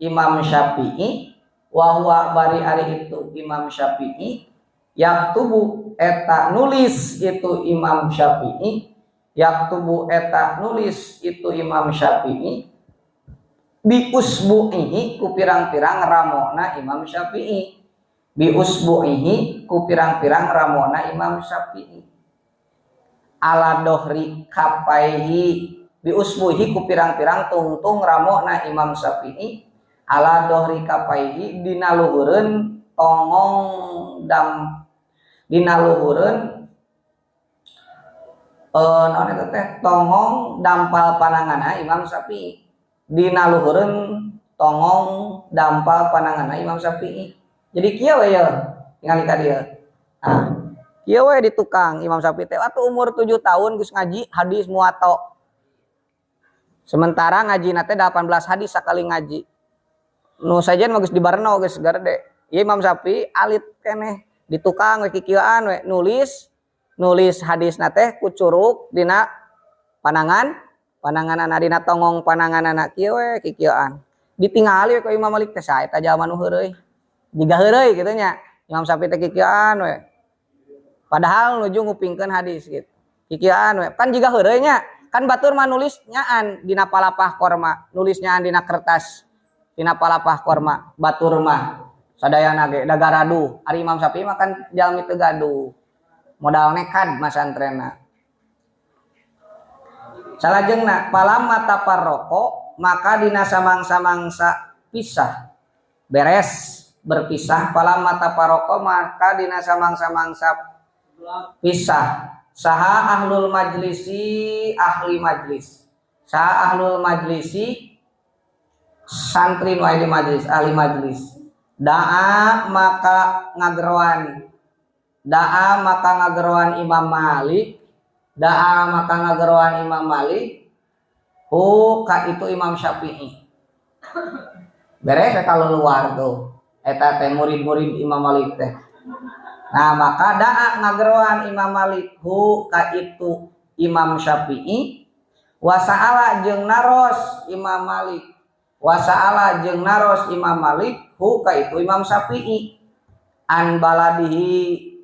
Imam Syafi'i wahwa bari ari itu Imam Syafi'i yaktubu eta nulis itu Imam Syafi'i yaktubu eta nulis itu Imam Syafi'i bi usbu'ihi ku pirang-pirang ramona Imam Syafi'i bi usbu'ihi ku pirang-pirang ramona Imam Syafi'i ala dohri kapaihi bi usbu'ihi ku pirang-pirang tungtung ramona Imam Syafi'i ala dohri kapaihi dina luhureun tongong dam dina luhureun naon eta teh tongong dampal pananganna Imam Syafi'i dina luhureun tongong dampal pananganna Imam Syafi'i. Jadi kieu we yeuh tingali ka dieu. Nah, kieu we di tukang Imam Syafi'i teh atuh umur 7 tahun geus ngaji hadis Muwatta. Sementara ngajina teh 18 hadis sakali ngaji. Nu sajen mah geus dibareno geus garede. Ieu Imam Syafi'i alit keneh di tukang we kikieuan we nulis nulis hadisna teh ku curug dina panangan pananganana dina tongong pananganana kieu we kikieuan. Ditingali we ku Imam Malik teh saha eta jalma nu heureuy. Jiga heureuy kitu nya. Imam Syafi'i teh kikieuan we. Padahal nuju ngupingkeun hadis gitu. Kikieuan we. Kan jiga heureuy nya. Kan batur mah nulis nyaan dina palapah korma, nulis nyaan dina kertas. Dina palapah korma batur mah sadayana ge da gaduh. Ari Imam Syafi'i mah kan jalmi teu gaduh. Modal nekad masantrena. Salajengna palamma tafarraqo maka dina samangsa-mangsa pisah beres berpisah palamma tafarraqo maka dina samangsa-mangsa pisah saha ahlul majlisi ahli majlis saha ahlul majlisi santri nu aya di majlis ahli majlis daa maka ngageroan daa maka ngageroan Imam Malik daa maka ngageroan Imam Malik hu ka itu Imam Syafi'i beres kalau luar tuh eta teh murid-murid Imam Malik teh. Nah maka daa ngageroan Imam Malik hu ka itu Imam Syafi'i wasaala jeung naros Imam Malik wasaala jeung naros Imam Malik hu ka itu Imam Syafi'i an baladihi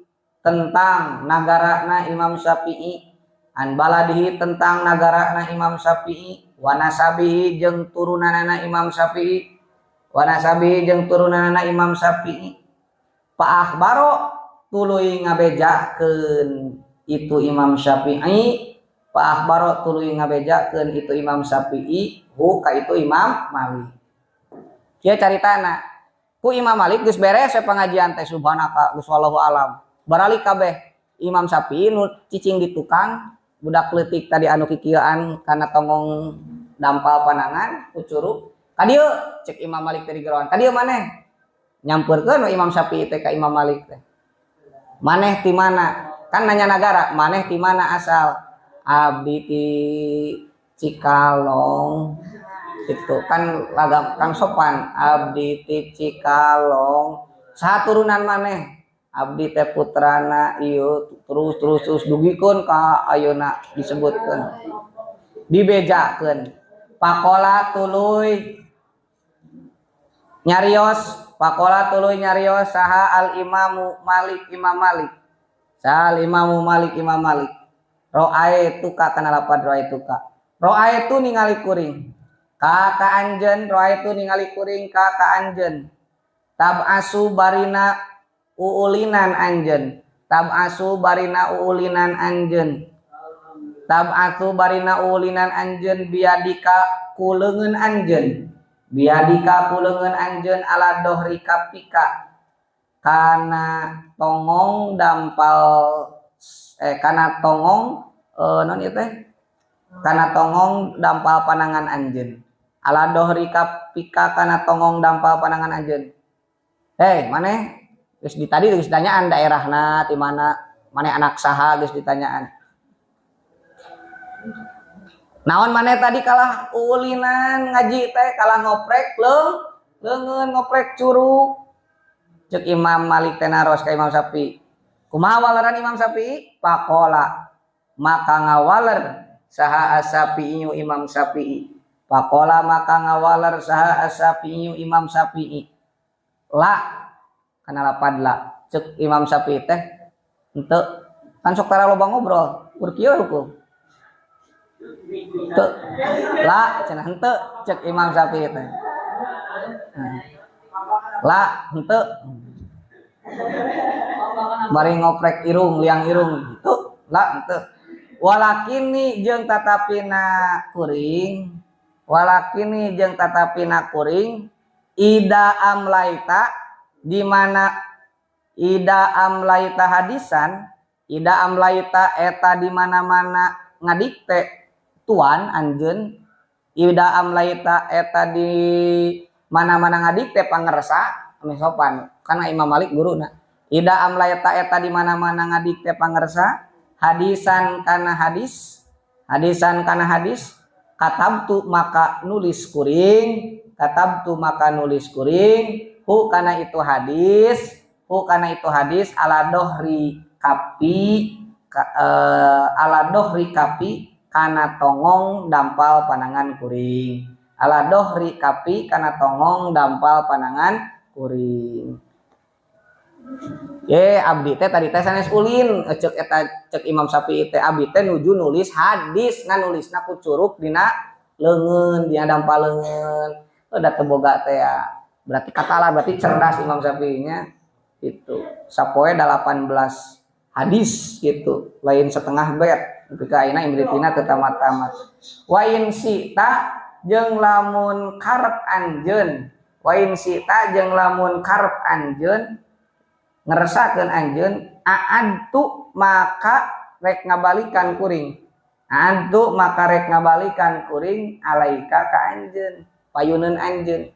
tentang nagarana Imam Syafi'i an baladihi tentang nagarana Imam Syafi'i wa nasabihi jeung turunanana Imam Syafi'i wa nasabihi jeung turunanana Imam Syafi'i fa akhbaro tuluy ngabejakeun itu Imam Syafi'i fa akhbaro tuluy ngabejakeun itu Imam Syafi'i hu ka itu Imam Malik. Kieu caritana. Ku Imam Malik geus beres we pengajian teh, subhanaka, geus wallahu alam. Baralik kabeh. Imam Syafi'i nu cicing di tukang, budak leutik tadi anu kikieuan kana tongong dampal panangan ku curug. Ka dieu cek Imam Malik teh digeroan. Ka dieu maneh. Nyampeurkeun we Imam Syafi'i teh ka Imam Malik teh. Maneh ti mana? Kan nanya nagara, maneh ti mana asal? Abdi ti Cikalong. Itu kan lagam kan sopan, abdi ti Cikalong. Saha turunan maneh? Abdi teh putrana ieu, terus terus terus dugikeun ka ayeuna disebutkeun. Dibejakeun. Pakola tuluy nyarios, pakola tuluy nyarios saha al Imamu Malik, Imam Malik. Saha al Imamu Malik, Imam Malik. Roaituka kana lapad roaituka. Roaitu ningali kuring. Ka ka anjeun, roaitu ningali kuring ka ka anjeun. Tabasu barina uulinan anjeun. Tabasu barina uulinan anjeun. Tabasu barina uulinan anjeun biadika ku leungeun anjeun. Biadika ku leungeun anjeun ala dohri kapika. Kana tongong dampal kana tongong non ieu teh? Kana tongong dampal panangan anjeun. Ala dohri kapika kana tongong dampal panangan anjeun. Hei, maneh geus di tadi geus ditanyaan daerahna ti mana, maneh anak saha geus ditanyaan. Naon maneh tadi kalah uulinan ngaji teh kalah ngoprek leungeun ngoprek curug. Cek Imam Malik teh naros ka Imam Syafi'i. Kumaha waleran Imam Syafi'i? Pakola maka ngawaler saha Asy-Syafi'i Imam Syafi'i. Pakola maka ngawaler saha Asy-Syafi'i Imam Syafi'i. La kana lapad la. Cek Imam Syafi'i teh henteu kan sok tara loba ngobrol, kur kieu hukum. Teu la cenah henteu cek Imam Syafi'i teh. La henteu. Bari ngoprek irung, liang irung. Henteu, la henteu. Walakini jeung tatapina kuring, walakini jeung tatapina kuring, ida amlaita di mana ida amlaita hadisan, ida amlaita eta di mana-mana ngadikte tuan anjeun, ida amlaita eta di mana-mana ngadikte pangersa, ame sopan karena Imam Malik guruna. Ida amlaita eta di mana-mana ngadikte pangersa, hadisan kana hadis, hadisan kana hadis, katabtu maka nulis kuring, katabtu maka nulis kuring, hu kana itu hadis, hu kana itu hadis ala dohri kapi, ka, ala dohri kapi kana tongong dampal panangan kuring, ala dohri kapi kana tongong dampal panangan kuring. Ye abdi teh tadi teh sanes ulin, cek eta cek Imam Syafi'i teh abdi teh nuju nulis hadis, ngan nulisna ku curug dina leungeun, dina dampal leungeun. Udah teu boga teh ya. Berarti katalah berarti cerdas Imam Syafi'i-nya itu. Sapoe 18 hadis gitu, lain setengah bait. Nepi ka ayeuna imritina teu tamat-tamat. Wa in sita jeung lamun karep anjeun, wa in sita jeung lamun karep anjeun ngeresakeun anjeun a'adtu maka rek ngabalikan kuring, a'adtu maka rek ngabalikan kuring alaika ka anjeun, payuneun anjeun.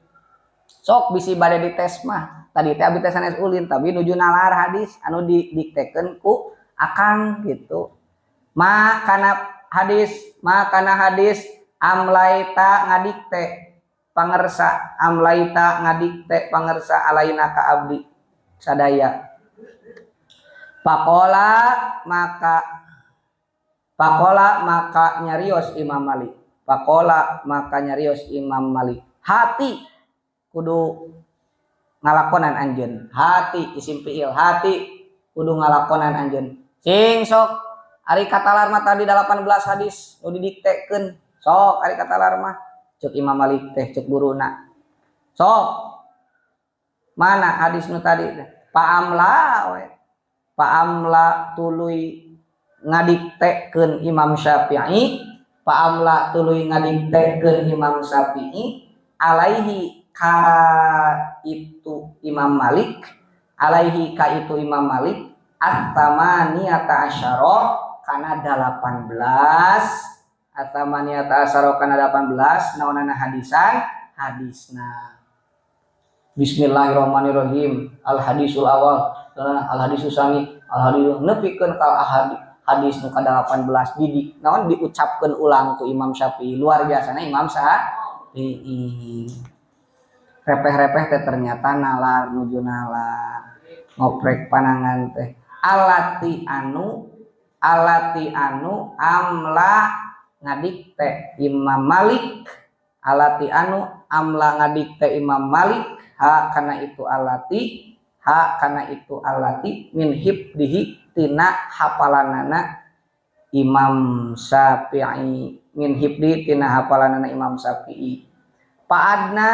Sok bisi bade dites mah, tadi teh abdi teh sanes ulin tapi nuju nalar hadis anu didiktekeun ku akang gitu. Ma kana hadis, ma kana hadis amlaita ngadikte pangersa, amlaita ngadikte pangersa alaina ka abdi sadaya. Pakola maka, pakola maka nyarios Imam Malik, pakola maka nyarios Imam Malik, hati kudu ngalakonan anjeun, hati isim fiil, hati kudu ngalakonan anjeun. Cing sok ari katalar mah tadi 18 hadis nu didiktekeun, sok ari katalar mah cek Imam Malik teh cek guruna. Sok mana hadis nu tadi teh? Paamla we. Paamla tuluy ngadiktekeun Imam Syafi'i, paamla tuluy ngadiktekeun Imam Syafi'i alaihi ka itu Imam Malik, alaihi ka itu Imam Malik, at-tsamaniyata asyara kana 18, at-tsamaniyata asyara kana 18 naonana hadisan hadisna. Bismillahirrahmanirrahim, al hadisul awal, al hadisus sani, al hadisul nepikeun ka hadis nu ka-18 di naon diucapkeun ulang ku Imam Syafi'i. Luar biasana Imam Syafi'i. Repeh-repeh teh ternyata nalar nuju nalar ngoprek panangan teh. Alati anu, alati anu amla ngadikte Imam Malik, alati anu amla ngadikte Imam Malik, ha kana itu alati, ha kana itu alati min hibdihi tina hapalanana Imam Syafi'i, min hibdi tina hapalanana Imam Syafi'i. Fa'adna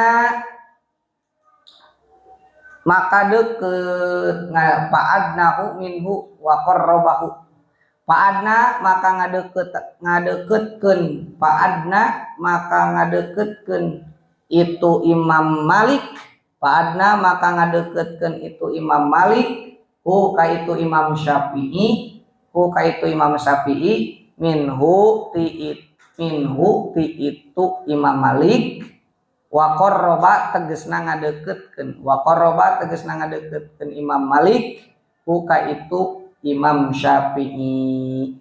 maka deket, fa'adnahu minhu wa qarrabahu, fa'adna maka ngadeket, ngadeketkeun, fa'adna maka ngadeketkeun itu Imam Malik, fa'adna maka ngadeketkeun itu Imam Malik hu ka itu Imam Syafi'i, hu ka itu Imam Syafi'i, minhu ti, minhu ti itu Imam Malik, wa qarraba tegesna ngadeketkeun, wa qarraba tegesna ngadeketkeun Imam Malik hu ka itu Imam Syafi'i.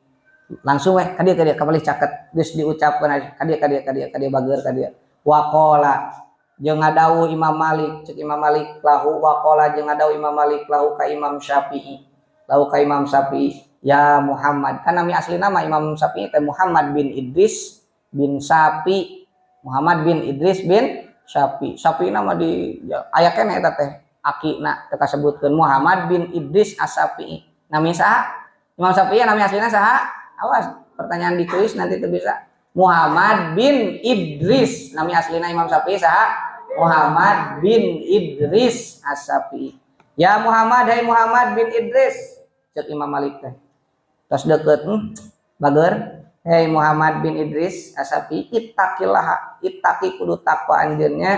Langsung weh ka dieu, ka dieu kabalih caket geus diucapkeun, ka dieu, ka dieu, ka dieu, ka dieu bager ka dieu. Waqala jeung ngadawuh Imam Malik, cek Imam Malik lahu, waqala jeung ngadawuh Imam Malik lahu ka Imam Syafi'i, lahu ka Imam Syafi'i, ya Muhammad, kan nami asli nama Imam Syafi'i teh Muhammad bin Idris bin Syafi, Muhammad bin Idris bin Syafi. Syafi nama di ya, aya keneh eta teh akina teh kasebutkeun Muhammad bin Idris As-Syafi'i. Nami saha? Imam Syafi'i nami aslina saha? Awas, pertanyaan di kuis nanti teu bisa. Muhammad bin Idris. Nami aslina Imam Syafi'i saha? Muhammad bin Idris As-Syafi'i. Ya Muhammad, hai Muhammad bin Idris. Cek Imam Malik teh. Tos deket, bager. Hei Muhammad bin Idris As-Syafi'i, ittaqillah, ittaqi kudu takwa anjeunnya,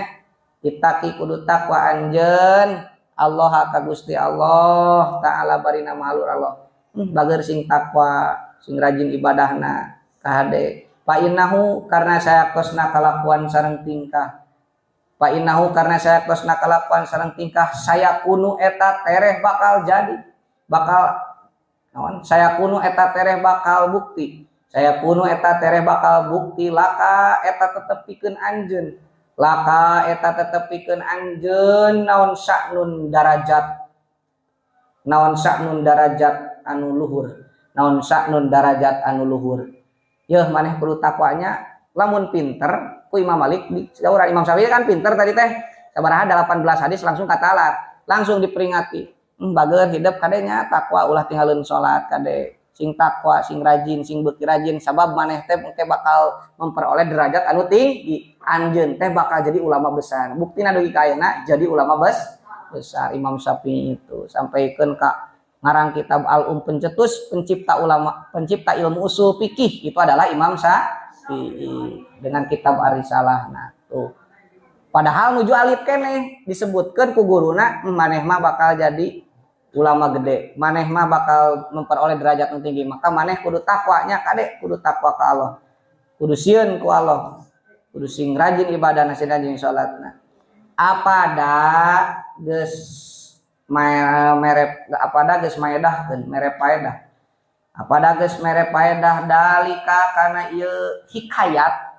ittaqi kudu takwa anjeun Allah ka Gusti Allah Ta'ala barina maha luhur Allah. Bager sing takwa, sing rajin ibadahna kahade. Fa innahu karena saya kosna kalakuan sareng tingkah. Fa innahu karena saya kosna kalakuan sareng tingkah saya kunu eta tereh bakal jadi, bakal naon, saya kunu eta tereh bakal bukti. Saya kunu eta tereh bakal bukti laka eta tetep pikeun anjeun. Laka eta tetep pikeun anjeun naon sya'nun darajat. Naon sya'nun darajat anu luhur. Naon sya'nun darajat anu luhur. Yeuh maneh kudu takwanya lamun pinter ku Imam Malik di saurang Imam Syafi'i kan pinter tadi teh. Sabaraha 18 hadis langsung katalar, langsung diperingati. Bager hidup kadenya takwa ulah tinggalin salat kade. Sing takwa, sing rajin, sing beuki rajin sabab maneh teh engke bakal memperoleh derajat anu tinggi. Anjeun teh bakal jadi ulama besar. Buktina dugi ka ayeuna jadi ulama besar Imam Syafi'i itu sampaikeun ka ngarang kitab Al-Um, pencetus, pencipta ulama, pencipta ilmu usul fikih itu adalah Imam Syafi'i dengan kitab Ar-Risalah. Nah, tuh. Padahal nuju alit keneh disebutkeun ku guruna maneh mah bakal jadi ulama gede, maneh mah bakal memperoleh derajat yang tinggi, maka maneh kudu takwanya kade, kudu takwa ka Allah, kudu sieun ku Allah, kudu sing rajin ibadah, sing rajin salatna. Apada geus mere, apada geus maedahkeun mere paedah, apada geus mere paedah dalika kana ieu hikayat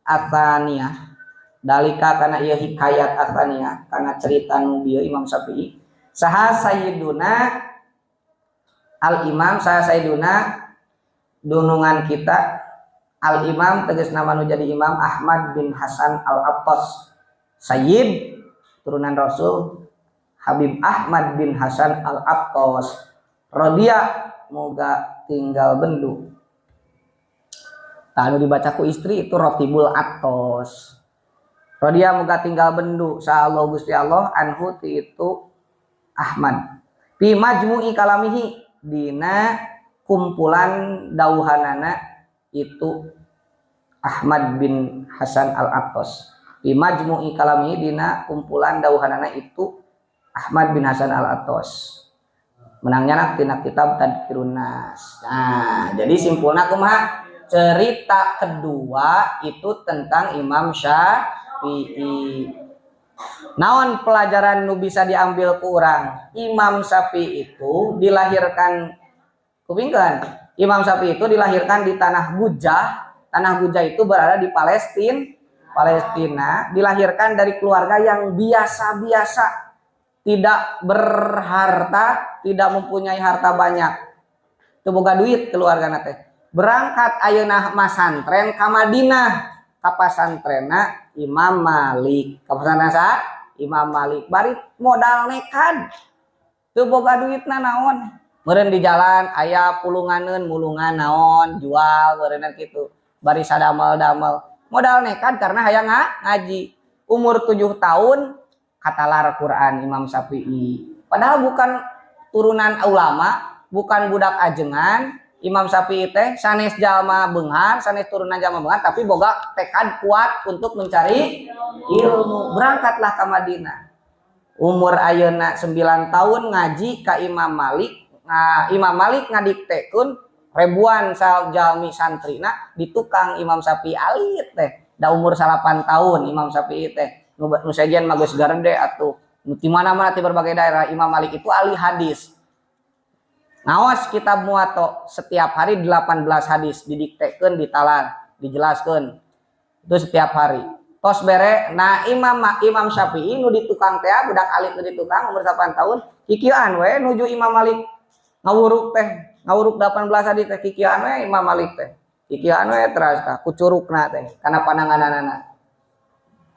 atsaniyah, dalika kana ieu hikayat atsaniyah kana cerita nu bieu Imam Syafi'i, saha sayyiduna al imam, saha sayyiduna dunungan kita al imam tegas nama nu jadi Imam Ahmad bin Hasan al Attas, sayyid turunan Rasul Habib Ahmad bin Hasan al Attas radhiya moga tinggal bendu. Tah anu dibaca ku istri itu Rotibul Attos. Radhiya moga tinggal bendu sa Allah Gusti Allah anhu ti itu Ahmad. Fi majmu'i kalamihi dina kumpulan dauhanana itu Ahmad bin Hasan al-Attas. Di majmu'i kalami dina kumpulan dawuhanana itu Ahmad bin Hasan Al-Atos. Menang nyanak tina kitab Tadkirun Nas. Nah, jadi simpulna kumaha? Cerita kedua itu tentang Imam Syafi'i. Naon pelajaran nu bisa diambil ku urang? Imam Syafi'i itu dilahirkan, kupingkeun. Imam Syafi'i itu dilahirkan di tanah Gujah. Tanah Gujah itu berada di Palestina. Palestina, dilahirkan dari keluarga yang biasa-biasa, tidak berharta, tidak mempunyai harta banyak. Teu boga duit keluarga teh. Berangkat ayeuna masantren ka Madinah, ka pasantrenna Imam Malik. Ka pasantren saha? Imam Malik. Bari modal nekad. Teu boga duitna naon. Meureun di jalan aya pulunganeun, mulungan naon, jual meureunna kitu. Bari sadamel-damel. Modal nekat karena hayang ngaji. Umur 7 tahun katalar Quran Imam Syafi'i. Padahal bukan turunan ulama, bukan budak ajengan. Imam Syafi'i teh sanes jalma beunghar, sanes turunan jalma beunghar, tapi boga tekad kuat untuk mencari ilmu. Berangkatlah ke Madinah. Umur ayeuna 9 tahun ngaji ka Imam Malik. Nah, Imam Malik ngadiktekeun ribuan jalmi santrina di tukang Imam Syafi'i alit teh. Da umur 8 tahun Imam Syafi'i teh. Nu sejen mah geus garede atuh. Nu di mana-mana di berbagai daerah Imam Malik itu ahli hadis. Ngaos kitab Muwatta setiap hari 18 hadis didiktekeun, ditalar, dijelaskeun. Itu setiap hari. Tos bere, nah Imam Imam Syafi'i nu di tukang teh, budak alit nu di tukang umur 8 tahun, kikieuan we nuju Imam Malik ngawuruk teh, ngawuruk 18 hadis teh kikieuan we Imam Malik teh. Kikieuan we teras tah kucurukna teh kana panangananana.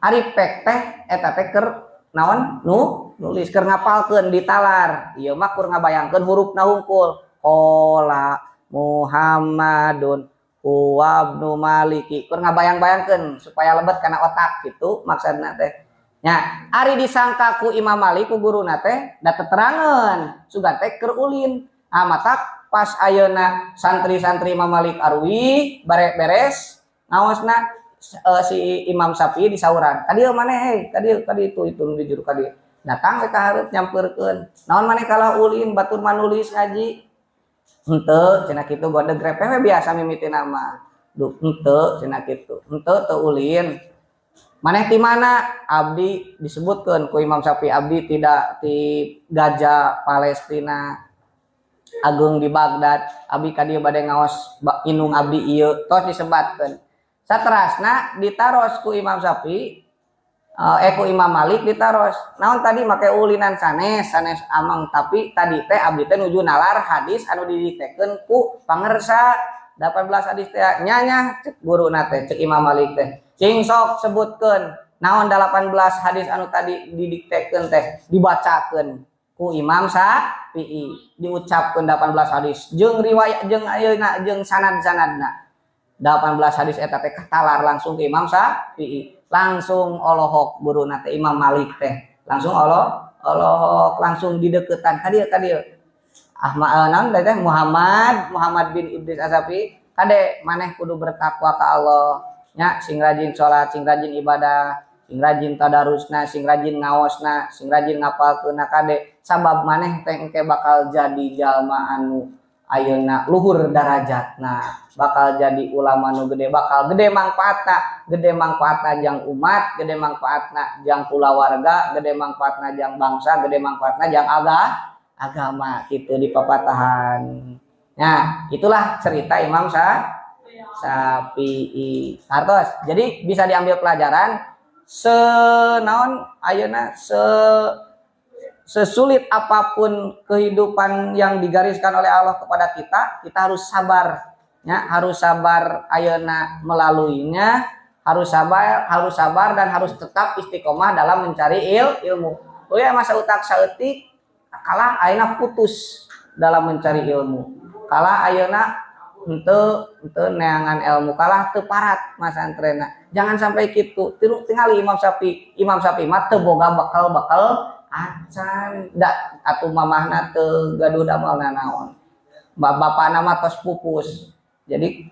Ari pek teh eta teh keur naon nu nulis, keur ngapalkeun ditalar. Ieu mah kur ngabayangkeun hurufna hungkul. Qala Muhammadun huwa ibnu Maliki. Keur ngabayang-bayangkeun supaya lebet kana otak gitu maksudna teh. Nya, ari disangka ku Imam Malik ku guruna teh da teterangeun, sugan teh keur ulin. Ah, matak pas ayeuna santri-santri Imam Malik arwi bare beres ngaosna, si Imam Syafi'i disauran. Ka dieu maneh hei, ka dieu, ka ditu itu nu di juru ka dieu. Datang we ka hareup nyampeurkeun. Naon maneh kalah ulin, batur mah nulis ngaji. Henteu cenah kitu, godeg repeh we biasa mimitina mah. Duh, henteu cenah kitu. Henteu, teu ulin. Maneh ti mana? Abdi disebutkeun ku Imam Syafi'i, abdi tidak ti Gaza, Palestina. Agung di Baghdad, abdi ka dieu bade ngaos indung abdi ieu, tos disebatkeun. Saterasna ditaros ku Imam Syafi'i, ku Imam Malik ditaros. Naon tadi make ulinan? Sanes, sanes amang, tapi tadi teh abdi teh nuju nalar hadis anu didiktekeun ku pangersa 18 hadis teh. Nya nya, cek guruna teh, cek Imam Malik teh. Cing sok sebutkeun naon 18 hadis anu tadi didiktekeun teh, dibacakeun ku Imam Syafi'i, diucapkeun 18 hadis jeung riwayat jeung ayeuna jeung sanad-sanadna. 18 hadis eta teh katalar langsung ke Imam Syafi'i. Langsung olohok guruna teh, Imam Malik teh langsung Allah olohok, langsung dideketan ka dieu, ka dieu. Ahmad, naon teh, Muhammad Muhammad bin Idris Asy-Syafi'i, kade maneh kudu bertakwa ka Allah nya, sing rajin salat, sing rajin ibadah, sing rajin tadarusna, sing rajin ngaosna, sing rajin ngapalkeunna. Kade, sabab maneh teh engke bakal jadi jalma anu ayeuna luhur darajatna, bakal jadi ulama nu gede, bakal gede mangfaatna, gede mangfaatna jang umat, gede mangfaatna jang kulawarga, gede mangfaatna jang bangsa, gede mangfaatna jang agama gitu di papatahan. Nah, itulah cerita Imam Syafi'i. Hartos. Jadi bisa diambil pelajaran senaon ayeuna, sesulit apapun kehidupan yang digariskan oleh Allah kepada kita, kita harus sabar. Ya, harus sabar ayeuna melaluinya, harus sabar dan harus tetap istiqomah dalam mencari ilmu. Oh ya, masa utak saeutik kalah ayeuna putus dalam mencari ilmu. Kalah ayeuna henteu henteu neangan ilmu, kalah teu parat masantrena. Jangan sampai gitu. Tiru tingali Imam Syafi'i. Imam Syafi'i mah teu boga bekal-bekal acan da atuh, mamahna teu gaduh damel nanaon. Bapakna mah tos pupus. Jadi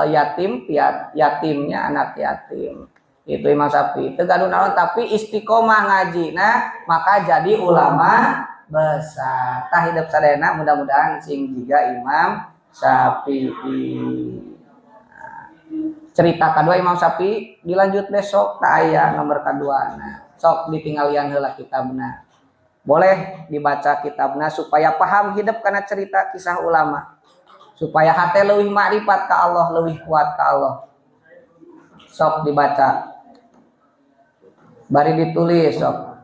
yatim piat, yatimnya anak yatim. Itu Imam Syafi'i. Teu gaduh naon, tapi istiqomah ngaji. Nah, maka jadi ulama besar. Tah, hidup sadayana mudah-mudahan sing jiga Imam Syafi'i. Cerita kedua Imam Syafi'i dilanjut besok, tah, aya nomor kedua. Nah, sok ditinggalian heula kitabna. Boleh dibaca kitabna supaya paham hidup karena cerita kisah ulama. Supaya hati lebih makrifat ke Allah, lebih kuat ke Allah. Sok dibaca. Bari ditulis sok.